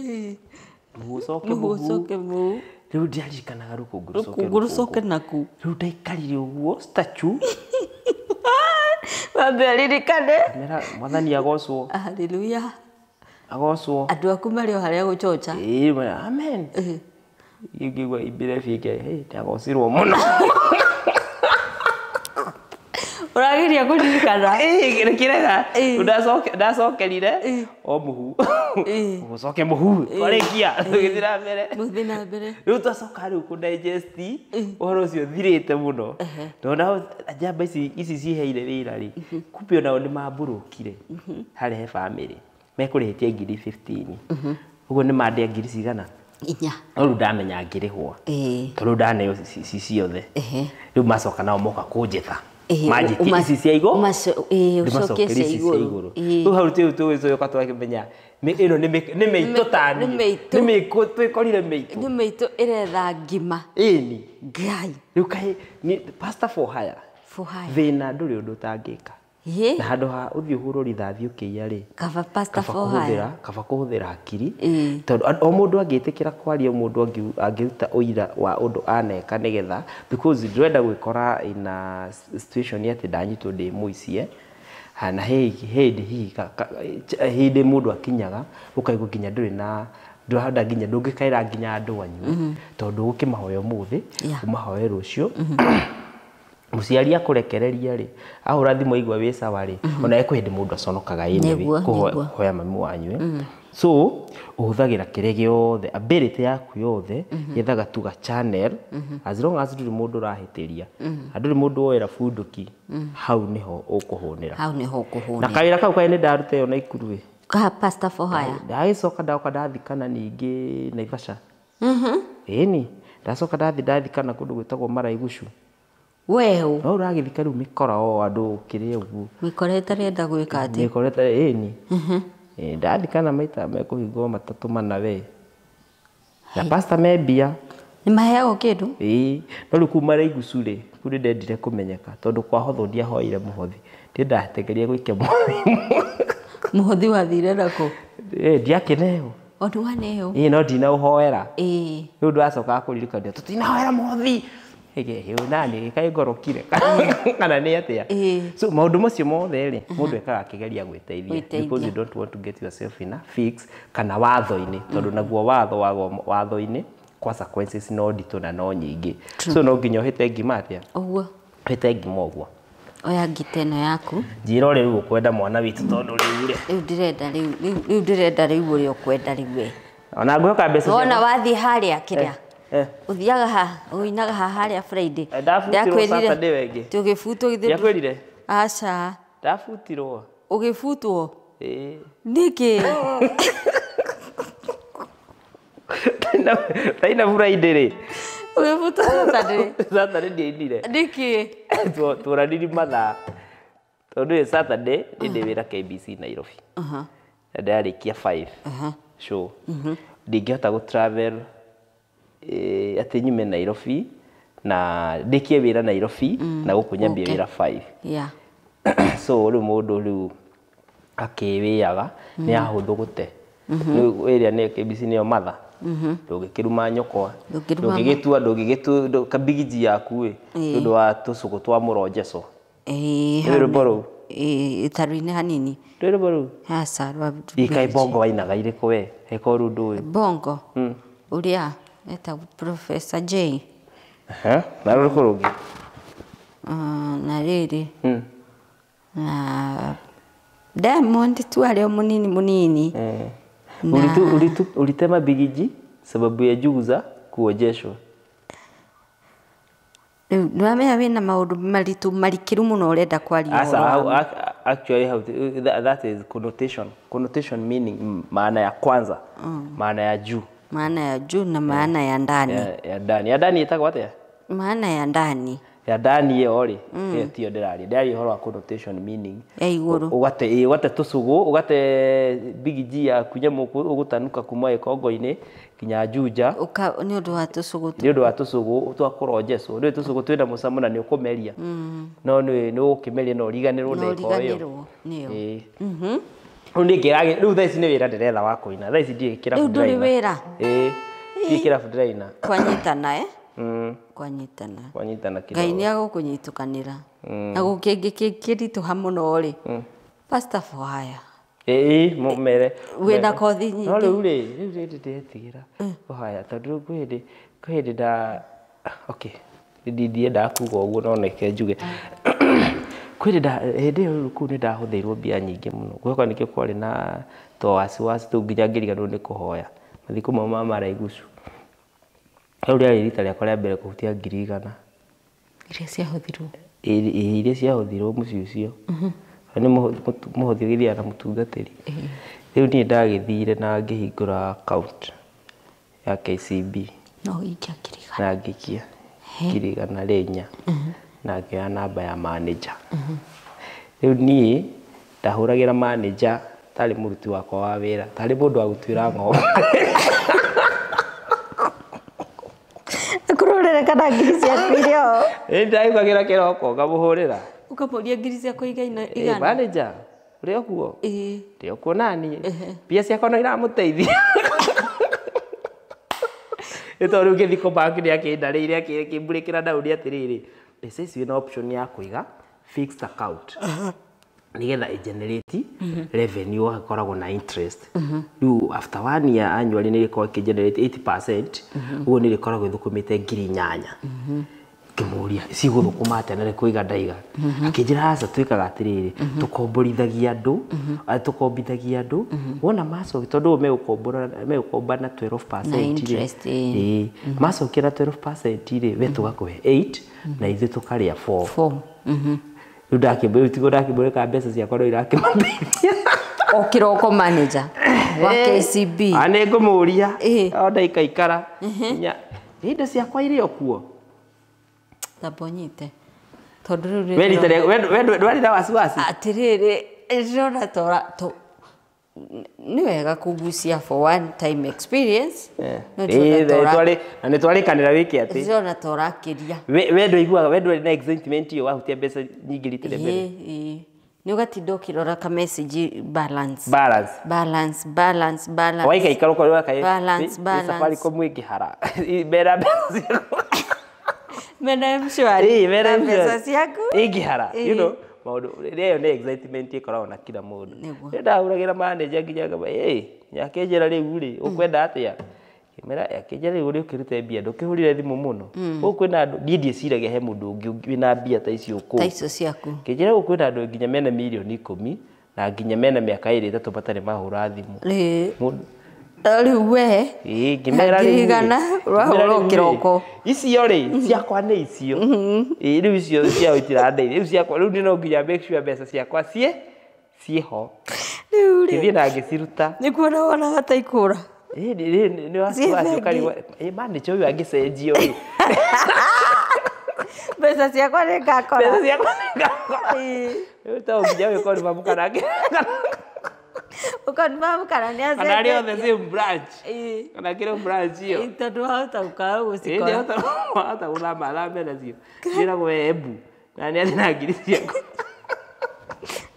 mũhu ũcoke mũhu. Rĩu ndiaririkanaga rũkũngũ rũcoke rũcoke naku. Rĩu ndaikarire ũguo statue. Wambe aririkane. Mera mwathani agocwo. Haleluya. Agocwo. Andũ aku marĩ o harĩa gũchocha. Mera amen. Ngĩigua imbĩre biũ hey ndagocirwo mũno. Ũrageria kũririkana. Kĩrega ndacokerire o mũhu ũcoke mũhu twarĩkia tũgĩthiĩ na mbere. Mũthiĩ na mbere. Rĩu twacoka rĩu kũ digest ũhoro ũcio ũthirĩte mũno ndona njamba ici ciheire wĩra rĩ kumbe onao nĩ mamburũkire harĩa he bamĩrĩ mekũrĩhĩtie ngiri 15 ũguo nĩ mandĩa ngiri cigana Inya. no rĩu ndamenya ngĩrĩhwo tondũ ndaneo ici ciothe rĩu macoka nao moka kũnjĩta manjĩtie ici cia igũrũ ũcokie cia igũrũ. Rĩu hau rĩu tũgĩcoka twakĩmenya ĩno nĩ mĩitũ tani nĩ mĩitũ twĩkorire mĩitũ nĩ mĩitũ ĩretha ngima. Ĩni Ngai rĩu kaĩ pastor for hire for hire thĩna ndũrĩ ũndũ ũtangĩka na handũ ha ũthiĩ ũhũrwo rithathi ũkĩiya rĩ kaba pastor for hire kaba kũhũthĩra hakiri tondũ o mũndũ angĩtĩkĩra kwaria mũndũ angĩruta ũira wa ũndũ aneka nĩgetha because ndĩrenda gwĩkora in a situation atĩ ndanyitwo ndĩ mũicie na hĩndĩ hihi hĩndĩ mũndũ akinyaga ũkaigua nginya ndũrĩ na ndũrahanda nginya ndũngĩkaĩra nginya andũ anyu tondũ ũkĩmahoya ũmũthĩ ũmahoe rũciũ mũciari akũrekereria rĩ ahũra thimũ aigua wĩ sawa rĩ ona kwĩ hĩndĩ mũndũ aconokaga anyway kũhoya mami wanyu so ũhũthagĩra kĩrĩa gĩothe ability yaku yothe yethaga tuga channel as long as ndũrĩ mũndũ ũrahĩtĩria ndũrĩ mũndũ woera bunduki hau nĩho ũkũhũnĩra hau nĩho ũkũhũnĩra na kawĩra kau kaĩ nĩ ndaruta ĩyo Naikuru ĩ ka pastor for hire ndagĩcoka ndoka ndathikana ningĩ Naivasha ĩni ndacoka ndathi ndathikana kũndũ gwĩtagwo Maraigucu weũ no ũragĩthika rĩu mĩkora o andũ kĩrĩa ũguo mĩkora ĩtarenda gwĩka atĩ mĩkora ĩtarĩ ĩni ndathikana maita mekũhingwo matatũ mana we na pastor me mbia nĩ maheagwo kĩndũ ĩĩ no rĩu kũu Maraigucu rĩ kũu nĩ ndendire kũmenyeka tondũ kwa hotho ndiahoire mũhothi ndiendategeria gũikia mũhothi mũhothi wathire nakũ ndiakĩneo o nĩ waneo ĩĩ no ndinaũhoera ĩĩ rĩu ndwacokaga kũririkania tũtinahoera mũhothi nani kaĩ ngorokire kana nĩ atĩa so maũndũ macio mothe rĩ mũndũ ekaga akĩgeria gwĩteithia because you don't want to get yourself in a fix kana watho-inĩ tondũ naguo watho watho-inĩ consequences no nditũ na no nyingĩ so no nginya ũhĩte ngima atĩa ũguo ũhĩte ngima ũguo oya ngita ĩno yaku njĩra ũrĩa rĩu ũkwenda mwana witũ tondũ rĩu rĩ rĩu ndĩrenda rĩu ndĩrenda rĩu ũrĩa ũkwenda rĩu we ona ngwĩhoka mbeca wona wathiĩ harĩa kĩrĩa uthiaga ha uinaga ha haria Friday ndabutirwo Saturday wengĩ tũgĩbutwo githĩ ndiakwĩrire aca ndabutirwo ũgĩbutwo ĩĩ nĩkĩ ndaina Friday rĩ ũgĩbutwo Saturday Saturday ndiainire nĩkĩ tũraniri mathaa tondũ ĩ Saturday nĩ ndĩ wĩra KBC Nairobi na ndĩrarĩkia 5 show ndingĩhota gũ travel atĩ nyume Nairobi na ndĩkie wĩra Nairobi na gũkũ nyambie wĩra 5 yeah. So rĩu mũndũ rĩu akĩwĩaga nĩ ahũthũ gũte rĩu ĩrĩa nĩ KBC nĩyo matha ndũngĩkĩruma nyũkwa ndũngĩgĩtua ndũngĩgĩtua kabigiji yaku ĩ nĩ ũndũ wa tũcũgũ twa mũronjeco nĩ rwĩmbo rũu ĩtaru-inĩ hanini ndũĩ rwĩmbo rũu aca rwa ikaĩ bongo wainaga irĩkũ we eko rĩu ndũĩ bongo ũrĩa etagwo Professor J na rũrĩkũ rũngĩ na rĩrĩ na Diamond tu arĩ o mũnini mũnini ulitema bigiji sababu ya jugu za kuojeshwa rĩu nĩwamenya wĩna maũndũ maritũ marikĩru mũno ũrenda kwaria asa actually how that is connotation connotation meaning maana ya kwanza maana ya juu maana ya juu na maana ya ndani ya ndani ya ndani ĩtagwo atĩa maana ya ndani ya ndani ĩyo rĩ ĩyo tiyo ndĩraria ndĩraria ũhoro wa connotation meaning ya igũrũ ũgate ũgate tũcũgũ ũgate bigiji yaku nyamũ ũgũtanuka kuma gĩkongo-inĩ nginya Juja nĩ ũndũ wa tũcũgũ nĩ ũndũ wa tũcũgũ twa kũronjecwo nĩ tũcũgũ twĩna mũcamo na nĩ ũkũmeria no nĩ ũgũkĩmeria no ũriganĩrwo ndagĩka ĩyo nĩyo rĩu nĩ rĩu thaa ici nĩ wĩra ndĩretha wa kũina thaa ici ndirĩ kĩrabu rĩu ndũrĩ wĩra ĩĩ ndirĩ kĩrabu ndĩraina kwanyitana kwanyitana kwanyitana kidogo Ngai nĩ agũkũnyitũkanĩra na gũkĩngĩ kĩritũha mũno rĩ pastor for hire ĩĩ mere wĩna kothi nyingĩ no rĩu rĩ rĩu rĩ ndĩretigĩra kũhaya tondũ rĩu kwĩ hĩndĩ nda okay ndiendaga kuga ũguo no neke njuge Kwĩrĩ hĩndĩ ĩyo kũu nĩ ndahũthĩirwo mbia nyingĩ mũno. Gwekwa nĩkĩo kwarĩ na to wasiwasi tũu nginya ngĩriganĩrwo nĩ kũhoya. Mathiko mau ma Maraigucu. Rĩu rĩarĩ rita rĩakwa rĩa mbere kũhutia 100,000. Iria ciahũthirwo. Iria ciahũthirwo mũciĩ ũcio. Nĩ mũhothi ũgĩthiaga na mũtungatĩri. Rĩu niĩ ndagĩthire na ngĩhingũra account ya KCB. No ũikia 100,000. Na ngĩikia 104,000. Na ngĩoya namba ya manager. Rĩu niĩ ndahũragĩra manager tarĩ mũruti wakwa wa wĩra, tarĩ mũndũ wa gũtuĩra ng'ombe. Akũrorere kana ngiri ciaku iria o. Ĩĩ ndaĩkagĩra kĩroko ngamũhũrĩra. Ũkamũria ngiri ciakwa igana. Manager, ũrĩ o kuo? Ĩĩ. Ndĩ o kuo naniĩ. Mbia ciakwa no iramũteithia. Nĩ tondũ rĩu ngĩthiĩ kũ bank nĩ akĩndarĩire akĩmburĩkĩra ndaũria atĩrĩrĩ, mbeca ici wĩna option ya kũiga fixed account. Nĩgetha ĩ generate revenue ũgakoragwo na interest. Rĩu after 1 year annually nĩ ĩrĩkoragwo ĩkĩ generate 80%, ũguo nĩ ĩrĩkoragwo ĩthũkũmĩte 8,000. Ngĩmũria cigũthũkũma atĩa na nĩ kũiga ndaiga. Akĩnjĩra aca twĩkaga atĩrĩrĩ, tũkomborithagia andũ, tũkombithagia andũ, wona macokia tondũ ũũ megũkombora megũkomba na 12% Na rĩ. interest, ĩĩ. Ĩĩ. Macokia na 12% rĩ, we tũgakũhe 8 na ithuĩ tũkarĩa 4. 4. Rĩu ndakĩmbũrĩka tiguo ndakĩmbũrĩka mbeca ciakwa no irakĩmateithia. O kĩroko manager wa KCB. A nĩ ngũmũria. Ĩĩ. O ndaikaikara. Nya indo ciakwa irĩ o kuo. Tamba ũnyite. Tondũ rĩu We rita rĩa we ndwarĩ na wasiwasi. Atĩrĩrĩ, ndĩrona tora to nĩ wega kũgucia for one time experience. No ndĩrona tora Na nĩ twarĩkanĩra wĩke atĩ. Ndĩrona ta ũrakĩria. We ndũiguaga we ndwarĩ na excitement ĩyo wahutia mbeca nyingĩ rita rĩa mbere. Ĩĩ. Nĩ ũgatinda ũkĩrora ka message balance. Balance. Balance, balance, balance. Waikaikara ũkorwo kaĩ Balance, balance. Safaricom ĩngĩhara. Mera mbeca ciakwa. Mena M-Shwari. Ĩĩ, mera Na mbeca M-Shwari. ciaku. Ĩngĩhara, you Ĩĩ. know, maũndũ ĩyo nĩ excitement ĩkoragwo na kila mũndũ. Nĩguo. Nĩ ndahũragĩra manager nginya ngamba, ĩĩ, akĩnjĩra rĩu rĩ, ũkwenda atĩa? Ngĩmwĩra akĩnjĩra rĩu ũrĩa ũkĩrute mbia ndũkĩhũrire thimũ mũno. Gũkũ kwĩna andũ, niĩ ndiĩciragia he mũndũ ũngĩ wĩna mbia ta icio kũu. Ta icio ciaku. Ngĩnjĩra gũkũ kwĩna andũ nginya mena 10 mirioni na nginya mena mĩaka 2 3 matarĩ mahũra thimũ. Ĩĩ. Mũndũ Rĩu we. Ĩĩ, ngĩmera rĩu rĩ, 100,000 ũrahũra ngĩmera rĩu rĩ, kĩroko. Icio rĩ, ciakwa nĩ icio. Ĩĩ, rĩu icio ciao itirandeithia. Rĩu ciakwa, rĩu nĩ no nginya make sure mbeca ciakwa ciĩho. Rĩu rĩ. Ngĩthiĩ na ngĩciruta. Nĩ kuona wonaga ta ikũra. Ĩĩ, nĩ wasiwasi ũkarigwo, ĩ manager ũyũ angĩcenjio rĩ. Mbeca ciakwa nĩ ngakora. Mbeca ciakwa nĩ ngakora. Rĩu to nginya wĩ confirm kana Ũkonfirm kana nĩ kana arĩ othe acenjetie. same branch. Ĩĩ. Kana kĩrĩ branch ĩyo. Ĩĩ, tondũ wahota gũkaga Ĩĩ, gũcikora. ndĩhota gũthamba thambe nacio. Njĩragwo Embu. Na nĩ athiĩ na ngiri ciakwa.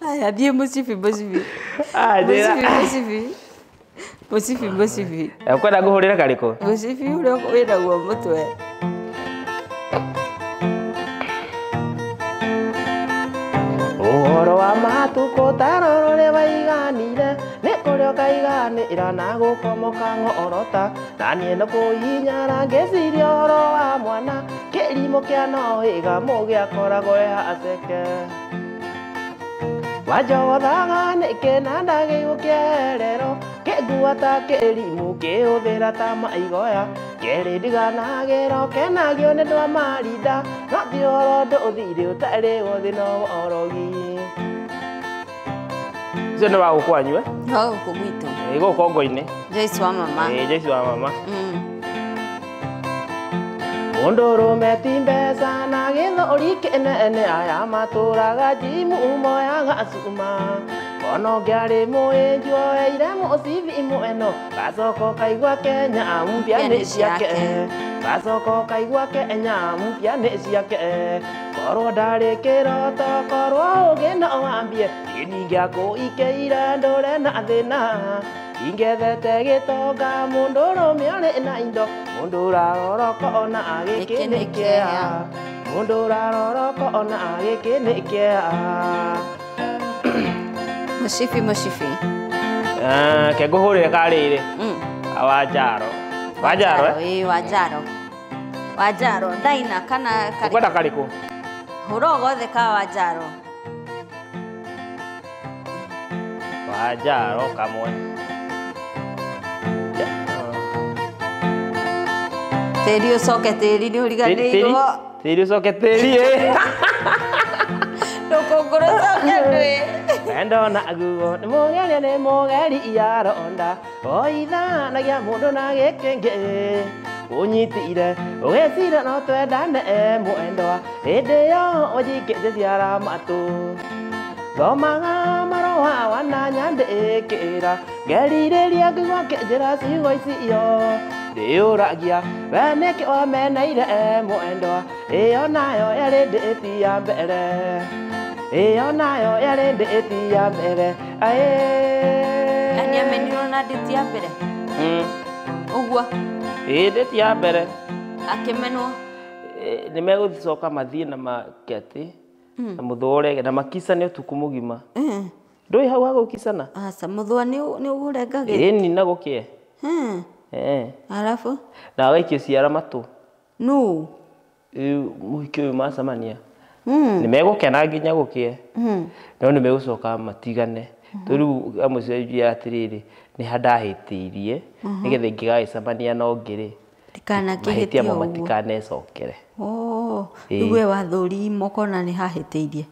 Aya, thiĩ mũcibi, mũcibi. Ah, njĩra. Mũcibi, mũcibi. Mũcibi, mũcibi. Ũkwenda ngũhũrĩre karĩkũ? Mũcibi ũrĩa wĩnaguo mũtwe. Ũhoro wa matukũ taroro ũrĩa waiganire nĩ kũrĩa ũkaiganĩra na gũkomoka ng'orota na niĩ no kũhinyara ngĩciria ũhoro wa mwana kĩrimũ kĩa nohĩga mũgĩakoragwo e haceke wanjogothaga nĩkĩ na ndagĩigwo kĩerero kĩngua ta kĩrimũ kĩhũthĩra ta maigoya kerĩ ndiganagĩra ũkenagio nĩ ndwa marinda no ti ũhoro ndũthirĩ ũtarĩ wothĩ no orogi. Ũcio nĩ wa gũkũ wanyu eh? Wa gũkũ gwitũ. Ĩ gũkũ Kongo-inĩ. Joyce wa mama. Ĩ Joyce wa mama. Mũndũrũme ti mbeca na gĩthũri kĩnene aya matũraga njimu moyaga cuma kono ngĩarĩ mũĩnju oeire mũcibi mweno gacoka ũkaigua Kenya mpya nĩ ciake gacoka ũkaigua Kenya mpya nĩ ciake korwo ndarĩ kĩroto korwo ũgĩ no wambie kĩni gĩakũikeire ndũre na thĩna ingethete gĩtonga mũndũrũme ũrĩ na indo mũndũ ũraroroko ona gĩkĩ nĩ kĩeha mũndũ ũraroroko ona gĩkĩ nĩ kĩeha. Mũcibi, mũcibi. Ke ngũhũrĩre karĩrĩ Wanjaro Wanjaro eh? Ĩĩ, Wanjaro. Wanjaro ndaina kana Ũkwenda karĩkũ? Hũra o gothe ka Wanjaro. Wa njaro kamwe. Tĩri ũcoke tĩri nĩ ũriganĩirwo. Tĩri ũcoke tĩri ĩ. Rũkũngũ rũcoke ndwĩ. Wendo naguo nĩ mũgeria nĩ mũgeri iyaronda oithanagia mũndũ na gĩkĩngĩ ũnyitire ũgĩcira no twendane mwendwa hĩndĩ ĩyo ũnjikĩtie ciara matũ thomaga marũa wananyandĩkĩra ngerirĩria ngĩigua ngĩnjĩra ciugo icio ndĩyũragia we nĩkĩ wameneire mwendwa ĩyo nayo yarĩ ndĩti ya mbere ĩyo nayo yarĩ ndĩti ya mbere. Yani amenirwo na ndĩti ya mbere? Ũguo? Ĩĩ ndĩti ya mbere. Akĩmenwo? Nĩ megũcoka mathiĩ na makĩatĩ na mũthũa na makicane ũtukũ mũgima. Ndũĩ hau hagũkicana? Aca, mũthũa nĩ ũrengagĩra? Ĩni na gũkĩe. Arabu? Na agaikio ciara matũ. Nũ? Mũhiki ũyũ macemania. Nĩ megũkena nginya gũkĩe. No nĩ megũcoka matigane. Tondũ rĩu amũcenjia atĩrĩrĩ nĩ ha ndahĩtĩirie nĩgetha ingĩgagĩcemania na ũngĩ rĩ ndikanakĩhĩtie mahĩtia mau matikanecokere. Rĩu we wathũrima ũkona nĩ hahĩtĩirie.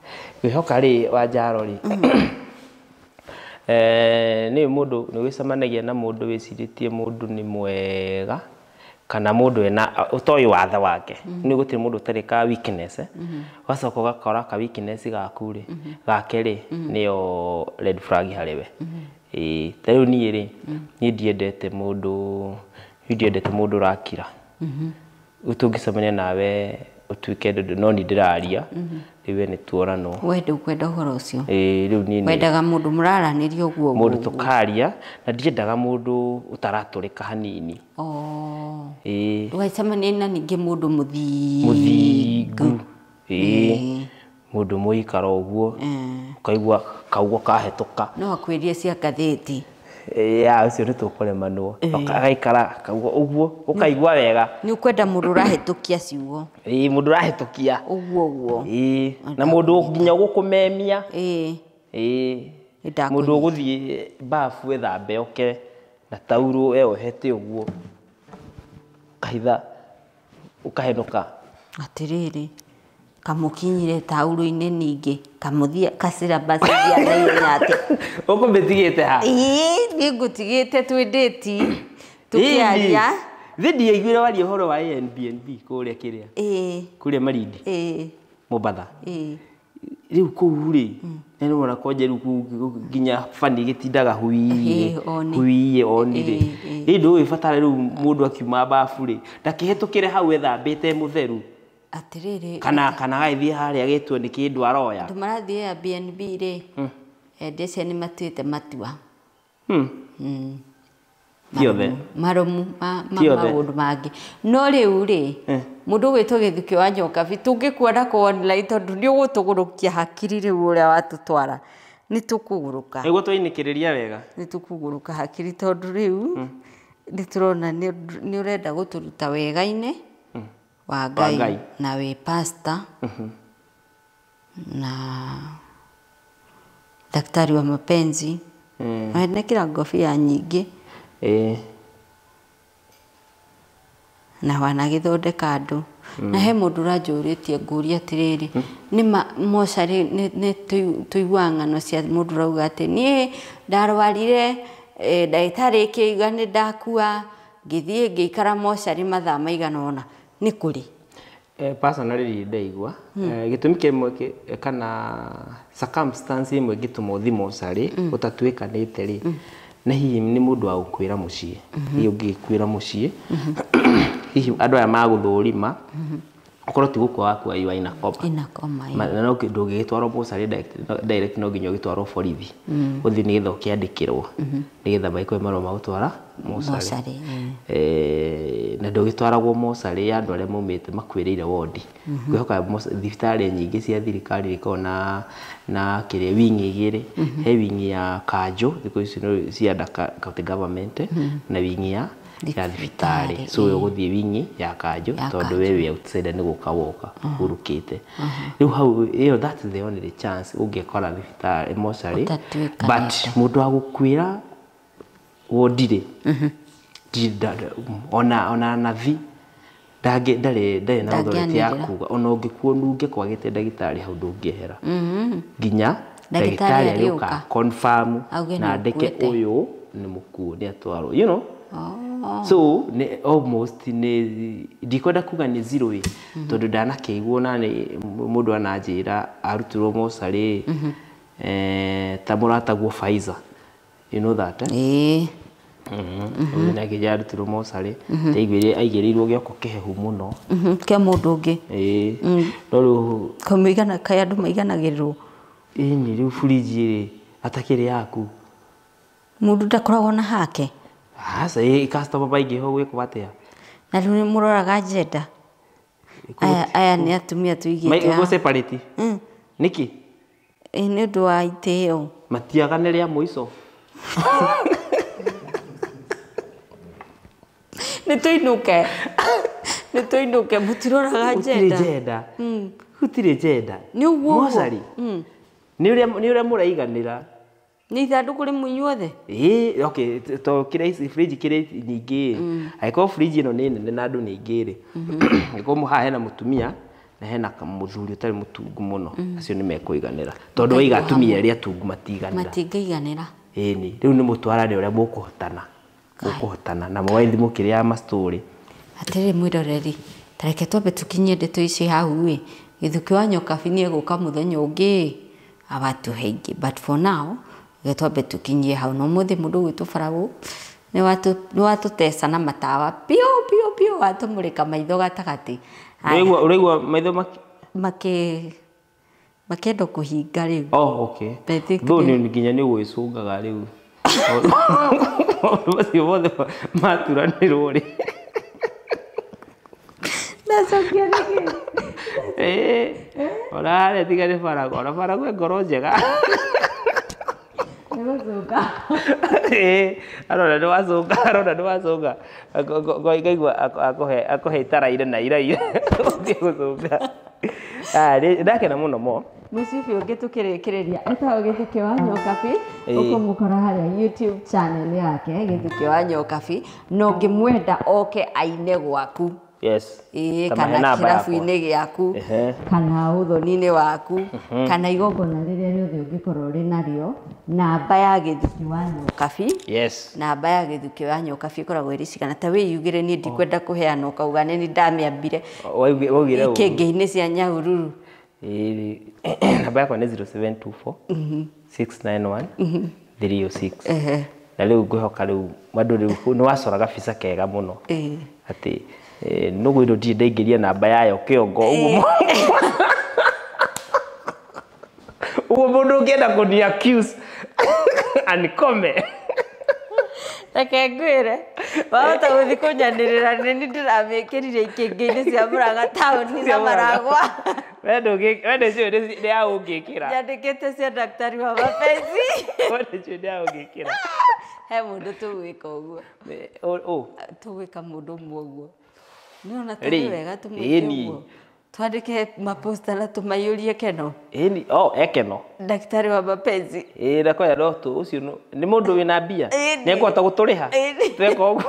Ngwĩhoka rĩ wa njaro rĩ nĩ mũndũ nĩ wĩcemanagia na mũndũ wĩcirĩtie mũndũ nĩ mwega kana mũndũ ena ũtoĩ wathe wake. Nĩ gũtirĩ mũndũ ũtarĩ ka weakness. Ũgacoka ũgakora ka weakness gaku rĩ gake rĩ nĩyo red flag harĩ we. Ĩĩ ta rĩu niĩ rĩ niĩ ndiendete mũndũ ũrakira. Rĩu tũngĩcemania nawe ũtuĩke no niĩ ndĩraria rĩu we nĩ tuoranwo. We ndũkwenda ũhoro ũcio. Ĩĩ rĩu niĩ wendaga mũndũ mũraranĩria ũguo mũndũ tũkaria na ndiendaga mũndũ ũtaratũrĩka hanini. Ĩĩ ndũgacemanie na ningĩ mũndũ mũthingu. Ĩĩ mũndũ mũikara ũguo ũkaigua kaugo kahĩtũka. No akwĩrie cia ngathĩti. Ya ũcio nĩ tũkũremanwo. Agaikara kaugo ũguo ũkaigua wega. Nĩ ũkwenda mũndũ ũrahĩtũkia ciugo. Ĩĩ mũndũ ũrahĩtũkia. Ũguo ũguo. Ĩĩ na mũndũ nginya ũgũkũmemia. Ĩĩ. Ĩĩ mũndũ ũgũthiĩ bafu ethambe oke na taurũ eyohete ũguo kahitha ũkahenũka. Atĩrĩrĩ kamũkinyire taurũ-inĩ ningĩ kamũthia kacirabacithia na ihenya atĩa. Ũkũmĩtigĩte ha? Ĩĩ niĩ ngũtigĩte twĩ ndĩti tũkĩaria. Thĩ ndiaiguire waria ũhoro wa Airbnb kũrĩa kĩrĩa. Ĩĩ. Kũrĩa Malindi. Ĩĩ. Mombatha. Ĩĩ. Rĩu kũu rĩ nĩ wona konje rĩu kũu nginya bani gĩtindaga huiĩ huiĩ oni rĩ. Ĩ ndũĩ batara rĩu mũndũ akiuma bafu rĩ ndakĩhĩtũkĩre hau ethambĩte mũtheru. Atĩrĩrĩ kana agagĩthiĩ harĩa agĩtwo nĩ kĩndũ aroya. Andũ marathiĩ Airbnb rĩ endia acio nĩ matuĩte matua. Ti othe. Marũmu ma maũndũ mangĩ. No rĩu rĩ mũndũ ũgwĩtwo Gĩthukĩ wa Nyokabi tũngĩkuona kũ online tondũ nĩ ũgũtũgũrũkia hakiri rĩu ũrĩa watũtwara nĩ tũkũgũrũka. Nĩguo twainĩkĩrĩria wega. Nĩ tũkũgũrũka hakiri tondũ rĩu nĩ tũrona nĩ ũrenda gũtũruta wega-inĩ wa Ngai na wĩ pastor na daktari wa mapenzi. Wenekĩra ngobia nyingĩ. Na wanagĩthondeka andũ. Na he mũndũ ũranjũrĩtie ngũria atĩrĩrĩ nĩ mocarĩ nĩ tũiguaga ng'ano cia mũndũ ũrauga atĩ niĩ ndarwarire ndagĩtarĩ ĩkĩiga nĩ ndakua ngĩthiĩ ngĩikara mocarĩ mathaa maigana ũna. Nĩ kũrĩ? Personally ndaigua gĩtũmi kĩmwe kana circumstance ĩmwe ĩngĩtũma ũthiĩ mocarĩ ũtatuĩkanĩte rĩ na hihi nĩ mũndũ wa gũkuĩra mũciĩ. Hihi ũngĩkuĩra mũciĩ hihi andũ aya magũthũrima okorwo ti gũkua wakua you are in a coma. In a coma. Na no ndũngĩgĩtwarwo mocarĩ direct no nginya ũgĩtwarwo borithi. Ũthiĩ nĩgetha ũkĩandĩkĩrwo nĩgetha magĩkũhe marũa ma gũtwara mocarĩ. Na ndũgĩtwaragwo mocarĩ ya andũ arĩa maumĩte makuĩrĩire wondi. Ngwĩhoka thibitarĩ nyingĩ cia thirikari ikoragwo na kĩrĩa wing igĩrĩ. He wing ya kanjũ thikũ ici cia under county government na wing ya Ya thibitarĩ. So we ũgũthiĩ wingi ya kanjũ tondũ we wĩ outside nĩ gũka woka ũrukĩte. Rĩu hau ĩyo, that's the only chance ũngĩkora thibitarĩ mocarĩ. But mũndũ wa gũkuĩra wodi rĩ, ona nathi ndarĩ na authority ya kuga ona ũngĩkuo nunge kwagĩte ndagĩtarĩ hau ndũngĩehera nginya ndagĩtarĩ arĩũka confirm na andĩke ũyũ nĩ mũkuũ nĩ atwarwo, you know. So nĩ almost nĩ ndikwenda kuga nĩ zero ĩ, tondũ ndanakĩiguo na nĩ mũndũ ananjĩra arutirwo mocarĩ ta mũrataguo Pfizer, you know that, eh? Ũyũ nake arutirwo mocarĩ aigĩrĩirwo aigĩrĩirwo gĩoko kĩhehu mũno kĩa mũndũ ũngĩ. Ĩĩ, no rĩu kamũigana kaĩ andũ maiganagĩrĩrwo. Ĩni rĩu burinji rĩ atakĩrĩ yaku mũndũ ndakoragwo na hake. Aca ĩ customer maingĩha ũgwĩkwo atĩa? Na rĩu nĩ mũroraga njenda. Aya nĩ atumia tũigĩte haha. Separate nĩkĩ? Ĩ nĩ ũndũ wa itĩo. Matiagane rĩa mũico. Nĩ tũinũke. Nĩ tũinũke mũtiroraga njenda. Gũtirĩ njenda. Gũtirĩ njenda. Nĩ ũguo. Mocarĩ. Nĩ ũrĩa mũraiganĩra. Nĩ ithandũkũ rĩmwe inyuothe? Ĩĩ, okay, to kĩrĩa ici fridge kĩrĩa nyingĩ. Angĩkorwo fridge ĩno nĩ nene na andũ nĩ aingĩ rĩ. Angĩkorwo haha hena mũtumia na hena mũthuri ũtarĩ mũtungu mũno, acio nĩ mekũiganĩra. Tondũ waiga atumia arĩa atungu matiiganĩra. Matingĩiganĩra. Ĩni, rĩu nĩ mũtwarane ũrĩa mũkũhotana. Mũkũhotana na mũgaithi mũkĩrĩa ma story. Atĩrĩrĩ mwĩroreri, ta reke twambe tũkinyie ndeto ici hau ĩ. Gĩthukĩ wa Nyokabi nĩ egũka mũthenya ũngĩ awatũhe ingĩ, but for now reke twambe tũkinyie hau. Na ũmũthĩ mũndũ ũgwĩtwo Faragũ nĩ watũteca na matawa piũ piũ piũ, watũmũrĩka maitho gatagatĩ. Ũraigua maitho makĩenda kũhinga rĩu. Oh, okay. Though nĩ nginya nĩ ũgwĩcũngaga rĩu. Maũndũ macio mothe maturanĩrwo rĩ. Ndacokia nĩkĩ? Ĩĩ, ona harĩa tiga nĩ Faragũ, ona Faragũ e ngoro njega. Nĩ gũcũnga. Ĩĩ, arona nĩ wacũnga, arona nĩ wacũnga. Ngaigua akũhe itaraire na iraire. Ũthiĩ gũcũnga. Ndakena mũno mo. Mũcibi ũngĩ tũkĩrĩkĩrĩria etagwo Gĩthukĩ wa Nyokabi, ũkũmũkora harĩa YouTube channel yake Gĩthukĩ wa Nyokabi, na ũngĩmwenda oke aine gwaku. Yes. Ĩĩ, kana kĩrabu-inĩ gĩaku, kana ũthoni-inĩ waku, kana igongona rĩrĩa rĩothe ũngĩkorwo ũrĩ narĩo, namba ya Gĩthukĩ wa Nyokabi. Yes. Namba ya Gĩthukĩ wa Nyokabi ĩkoragwo ĩrĩ cigana? Ta wĩyugĩre, niĩ ndikwenda kũheana ũkauga nĩ ndamĩambire. Waugire ũru. Ikĩngĩ-inĩ cia Nyahururu. Ĩĩ, namba yakwa nĩ 0724 691 306. Na rĩu ngwĩhoka rĩu andũ rĩu nĩ wacoraga bica kega mũno. Atĩ nũgũ ĩno ndirĩ ndaingĩria namba yayo kĩongo ũguo ũguo mũndũ ũngĩenda kũni accuse anikome. Reke ngwĩre, wahota gũthiĩ kũnyanĩrĩra nĩ niĩ ndĩramĩkĩrire ikĩngĩ-inĩ cia Murang'a taũni na Maragwa. We ndũĩ nĩ ya ũngĩkĩra. Nyandĩkĩte cia daktari wa mapenzi. We ndũĩ nĩ ya ũngĩkĩra. He mũndũ tũgwĩka ũguo. Tũgwĩka mũndũ ũmwe ũguo. Nĩwona tarĩ wega tũmwĩke ũguo. Twandĩke maposta na tũmaiyũrie Keno. Ĩni, oh, e Keno. Daktari wa mapenzi. Ĩĩ, ndakwĩra no tũ ũcio nĩ mũndũ wĩna mbia. Nĩ ekũhota gũtũrĩha. Tweka ũguo.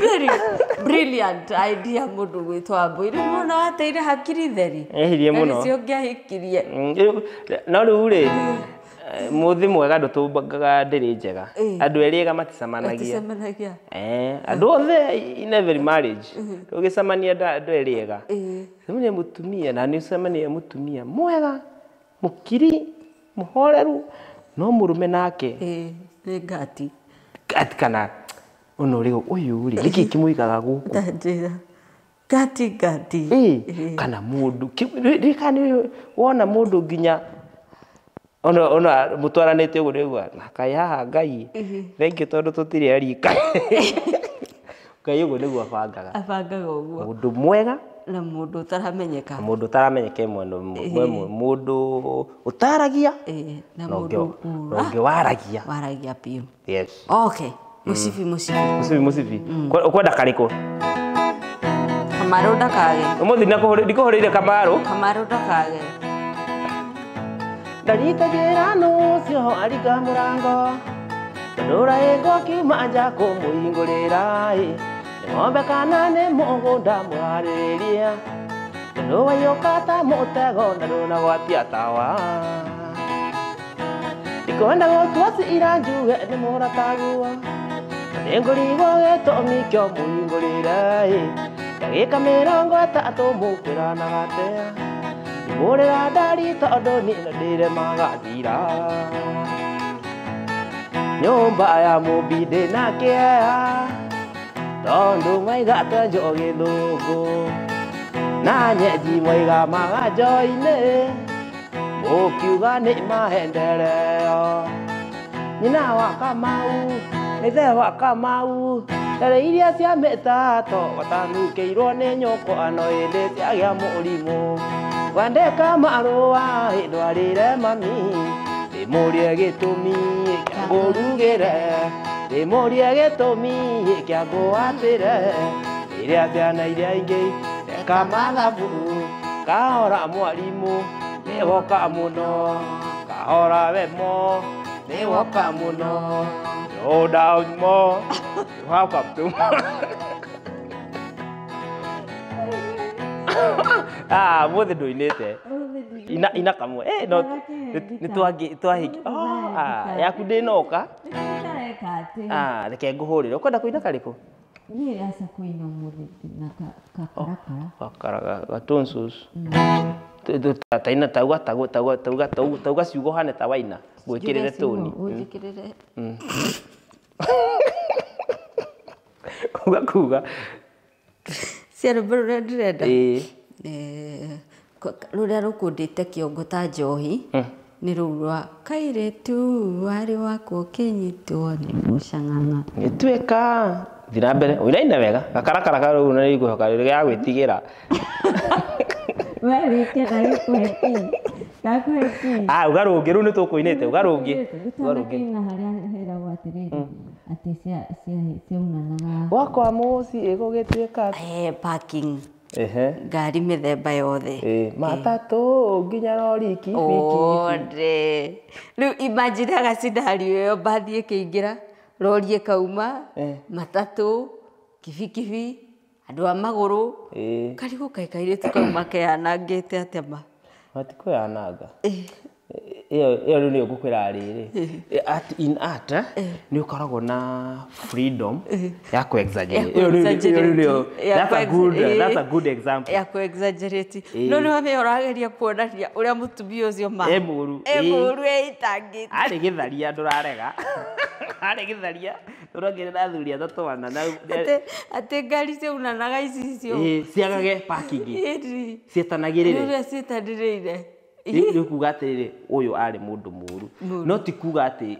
Very brilliant idea mũndũ gwĩtwo Wambũi. Rĩu nĩwona wateire hakiri theri. Ehirie mũno. Na nĩcio ũngĩahikirie. No rĩu rĩ, mũthĩ mwega ndũtũmbangaga ndĩrĩ njega. Andũ erĩ ega maticemanagia. Maticemanagia. Andũ othe in every marriage ũgĩcemania andũ erĩ ega. Cemania mũtumia na nĩ ũcemania mũtumia mwega, mũkiri, mũhoreru, no mũrũme nake. Nĩ ngati. Ngati kana ona ũrĩ ũyũ rĩ, nĩkĩ kĩmũigaga gũkũ? Ndanjĩra. Ngati ngati. Kana mũndũ, kana wona mũndũ nginya ona mũtwaranĩte ũguo nĩũguo na kaĩ haha Ngai thengiũ tondũ tũtirĩ arika. Ngai ũguo nĩguo abangaga. Abangaga ũguo. Mũndũ mwega Na mũndũ ũtaramenyeka. Mũndũ ũtaramenyeka mwena mũndũ ũtaragia na mũndũ ũngĩ waragia. Waragia biũ. Yes. Okay. Mũcibi mũcibi. Mũcibi mũcibi. Ũkwenda karĩkũ? Kamaru ndakage. Ũmũthĩ ndikũhũrĩire Kamaru. Kamaru ndakage. Ndaritagira nũcio aringa mũrango ndũra ĩngũ kiuma nja kũmũhingũrĩra ĩ nĩ ng'ombe kana nĩ mũgũnda mũrarĩrĩria tondũ waiyũka ta mũtego na ndũnagwatia tawa ndikwenda gũtua cira njuge nĩ mũrataguo nĩngũrigwo gĩtũmi kĩo mũhingũrĩre ĩ ndagĩka 30 mũkwĩranaga atĩa ndimũrĩra ndari tondũ niĩ ndĩremaga thira nyũmba ya mũmbi ndĩna kĩeha tondũ mwaiga twenjwo gĩthũngũ na nyenji mwaiga maganjo-inĩ mũkiuga nĩ maendeleo nyina wa Kamau na ithe wa Kamau ndare iria cia mĩtato watanukĩirwo nĩ nyũkwa no hĩndĩ ciagĩa mũrimũ kwandĩka marũa ndwarĩre mami ndĩmũrie gĩtũmi kĩa ngũrugĩre ndĩmũrie gĩtũmi kĩa ngũatĩre rĩrĩa ciana iria ingĩ reka mathabu kahora mwarimũ nĩwoka mũno kahora wemo nĩwoka mũno Go down more. How come to Ah, mũthĩ ndũinĩte. Ina kamwe. No nĩ twahiki. Ah, yaku ndĩnoka. Ah, reke ngũhũrĩre. Ũkwenda kũina karĩkũ? Niĩ aca kũina ũmũthĩ na gakarakara. Gakara gatonsos. Taina tauga tauga tauga tauga ciugo hane ta waina. Gwĩkĩrĩre tũni. Ũnjĩkĩrĩre. Kuga kuga. Cia rwĩmbo rũrĩa ndĩrenda. Rũrĩa rũkũndĩte kĩongo ta njohi nĩ rũu rwa kairĩtu warĩ wakwa ũkĩnyitwo nĩ mũcang'ang'a. Gĩtuĩka thiĩ na mbere ũinaine wega gakarakara kau nĩ ngwĩhoka gĩa gwĩtigĩra. Ah, uga rũngĩ rũu nĩ tũkũinĩte uga rũngĩ. Uga rũngĩ. Harĩa heragwo atĩrĩrĩ atĩ ciaunanaga. Gwakwa mũciĩ gũgĩtuĩka parking. Ngari mĩthemba yothe. Matatũ nginya rori kibikibi. Othe. Rĩu imagine gacindario ĩyo mbathi ĩkĩingĩra rori ĩkauma matatũ kibikibi andũ a magũrũ karigũ kaĩ kairĩtu kauma keyanangĩte atĩa ma. Matikũyananga. Ĩyo rĩu nĩyo ngũkwĩra rĩrĩ in art nĩ ũkoragwo na freedom ya kũ exaggerate. That's a good example ya kũ exaggerate. No nĩ wame ũrageria kuonania ũrĩa mũtumia ũcio ma e mũru eitangĩte. Arĩ gĩtharia ndũrarega. Arĩ gĩtharia tũrongerera athuri atatũ ana na atĩ ngari ciaunanaga ici cio ciagage parking cietanagĩrĩre ũrĩa cietanĩrĩire. Nĩ kuga atĩrĩrĩ ũyũ arĩ mũndũ mũru no ti kuga atĩ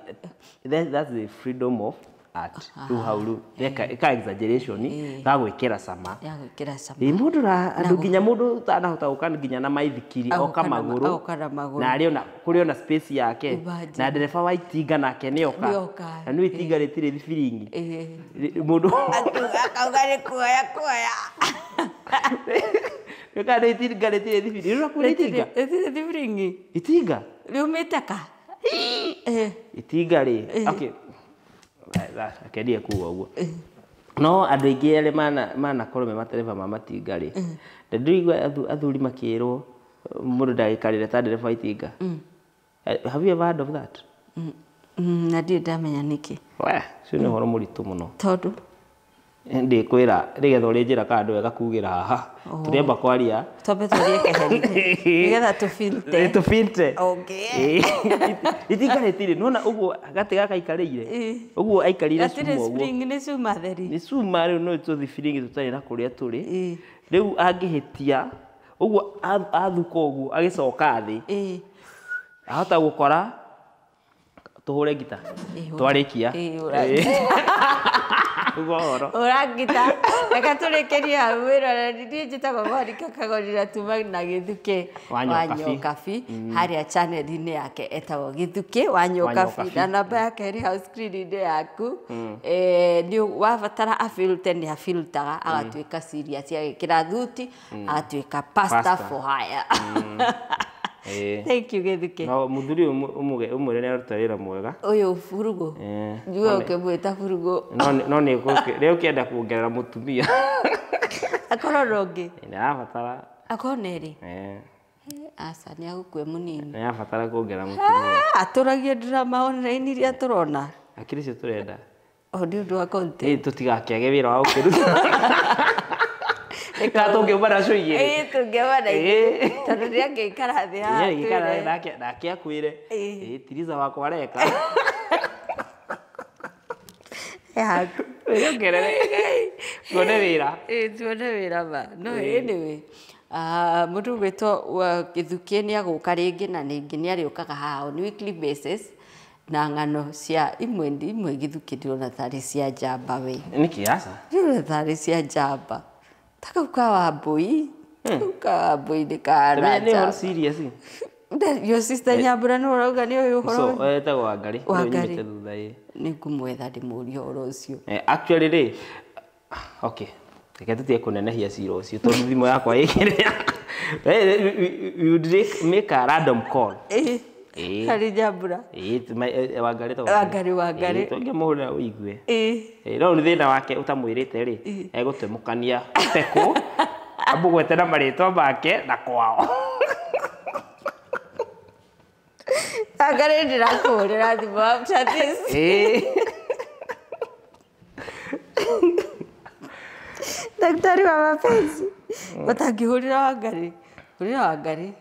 that's the freedom of art. Rĩu hau rĩu ka exaggeration ga gwĩkĩra cama. Ya gwĩkĩra cama. Mũndũ andũ nginya mũndũ ũtanahota gũka nginya na maithikiri oka magũrũ na arĩ ona kũrĩ ona space yake na ndereba wa itinga nake nĩ oka na nĩ itinga rĩtirĩ thibiringi mũndũ akauga nĩ kuoya kuoya. Nĩka nĩ itinga rĩtirĩ thibiringi. Rĩu itinga rĩtirĩ thibiringi. Itinga riumĩte ka itinga rĩ okay akendia kuga ũguo no andũ aingĩ arĩa manakorwo me matereba ma matinga rĩ ndĩraigua athuri makĩrwo mũndũ ndagĩkarĩre ta ndereba itinga. Have you ever heard of that? Na ndirĩ ndamenya nĩkĩ. We ũcio nĩ ũhoro mũritũ mũno tondũ ndĩkwĩra nĩgetha ũrĩnjĩra kana ndwega kugĩra haha tũrĩamba kwaria twambe twarie keheri nĩgetha tũfilte tũfilte. Okay. Itinga rĩtirĩ nĩwona ũguo gatĩ gaka aikarĩire ũguo aikarĩire cuma ũguo spring nĩ cuma theri nĩ cuma rĩu no tũthibiringi tũtarĩ na kũrĩa tũrĩ rĩu angĩhĩtia ũguo athuka ũguo agĩcoka thĩ ahota gũkora tũhũre ngita twarĩkia. Ũhoro. Ũrangita reke tũrĩkĩrie hau wĩrore niĩ njĩtagwo Monica Kagoni na tuma na Gĩthukĩ Wa wa Nyokabi. Nyokabi harĩa channel-inĩ yake etagwo Gĩthukĩ wa Nyokabi Nyokabi. na namba yake ĩrĩ hau screen-inĩ yaku. Nĩ wabatara afilter nĩ afiltaga agatuĩka serious agĩkĩra thuti agatuĩka pastor Pastor. for hire. Ĩĩ. Thank you Gĩthukĩ. No mũthuri ũyũ ũmwĩre nĩ aruta wĩra mwega. Ũyũ burugũ njuge ũkĩmwĩta burugũ No nĩ rĩu ũkĩenda kuongerera mũtumia. Akorwo na ũngĩ. Nĩ arabatara. Akorwo na ĩrĩ. Aca nĩ agũkue mũnini. Nĩ arabatara kuongerera mũtumia. Atũragie drama online iria tũrona. Akiri cio tũrenda. O nĩ ũndũ wa content. Ĩ tũtigakĩage wĩra wa gũkĩruta. Kana tũngiuma nacio igĩrĩ. Ĩ tũngĩuma na igĩrĩ. Tondũ nĩ angĩikara thĩ haha Nĩ twĩre. nake akwĩre. Ĩ tiriza wakwa areka. Haku. Wĩongerere. Tuone wĩra. Ĩ tuone wĩra ma. No anyway. Mũndũ ũgwĩtwo Gĩthukĩ nĩ agũka rĩngĩ na rĩngĩ nĩ arĩũkaga haha on weekly basis na ng'ano cia imwe imwe Gĩthukĩ ndĩrona tarĩ cia njamba we. Nĩkĩ aca? Ndĩrona tarĩ cia njamba. Ta kau ka Wambũi. Kau ka Wambũi nĩ kahana Nĩ ũhoro njamba. serious. Your sister Nyambura nĩ ũrauga nĩ ũyũ ũhoro. So etagwo Wangari. Wangari. Nĩwe nyumĩte thutha ĩ. Nĩ ngũmwetha ndĩmũrie ũhoro ũcio. Actually rĩ, okay, reke tũtige kũnenehia cira ũcio tondũ thimũ yakwa ĩkĩrĩa. We would make a random call. Ĩ Ĩ. harĩ Nyambura. Ĩ Wangari etagwo Wangari, Wangari. Ĩ tũngĩmũhũrĩra ũigue. Ĩ. No nĩ thĩna wake ũtamwĩrĩte rĩ, egũtemũkania tekũ amũgwete na marĩtwa make na kwao. Wangari ndĩrakũhũrĩra thimũ after this. Ĩ. Daktari wa mapenzi. Ũtangĩhũrĩra Wangari. Hũrĩra Wangari.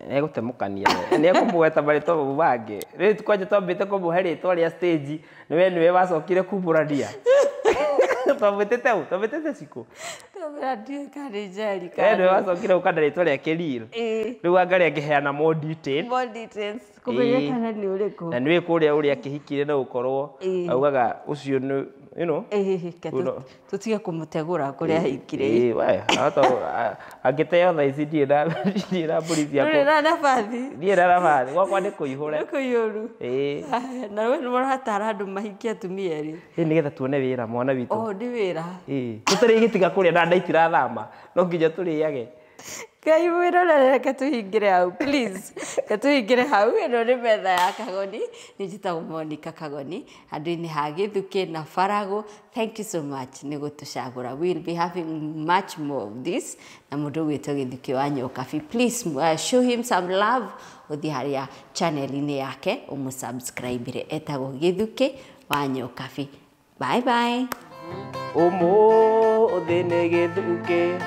Nĩegũtemũkania nĩekũmũgweta marĩtwa mau mangĩ. Rĩu kwanja twambĩte kũmũhe rĩtwa rĩa stage nĩwe nĩwe wacokire kumbũrania. Twamwĩtĩte ũ? Twamwĩtĩte Cikũ. Twamwĩra ndiũĩ kana nĩ Njeri We kana nĩwe wacokire gũka na rĩtwa rĩake real. Ĩ. Rĩu Wangari angĩheana more detail. More details kũmenya kana nĩ ũrĩkũ. Na nĩwe kũrĩa ũrĩa akĩhikire no ũkorwo augaga ũcio nĩ you know. Ĩ tũtige kũmũtegũra kũrĩa ahikire. Ĩ we ahota angĩteo thaa ici ndirĩ na mbũri ciakwa. Ndũrĩ na nabathi. Ndirĩ na nabathi gwakwa nĩ kũihũre. Nĩ kũihũru. Ĩ. Na we nĩ ũratara andũ mahikie atumia erĩ. Ĩ nĩgetha tuone wĩra mwana witũ. Oh nĩ wĩra. Ĩ tũtarĩ gĩtiga kũrĩa na nda itirathama no nginya tũrĩage. Ngai mwĩrorere reke tũhingĩre hau please. Reke tũhingĩre hau ĩno nĩ metha ya Kagoni. Nĩ njĩtagwo Monica Kagoni handũ-inĩ ha Gĩthukĩ na Faragũ. Thank you so much nĩ gũtũcagũra. We will be having much more of this na mũndũ ũgwĩtwo Gĩthukĩ wa Nyokabi. Please show him some love ũthiĩ harĩa channel-inĩ yake ũmũsubscribe etagwo Gĩthukĩ wa Nyokabi. Bye bye. Ũmũthĩ nĩ Gĩthukĩ.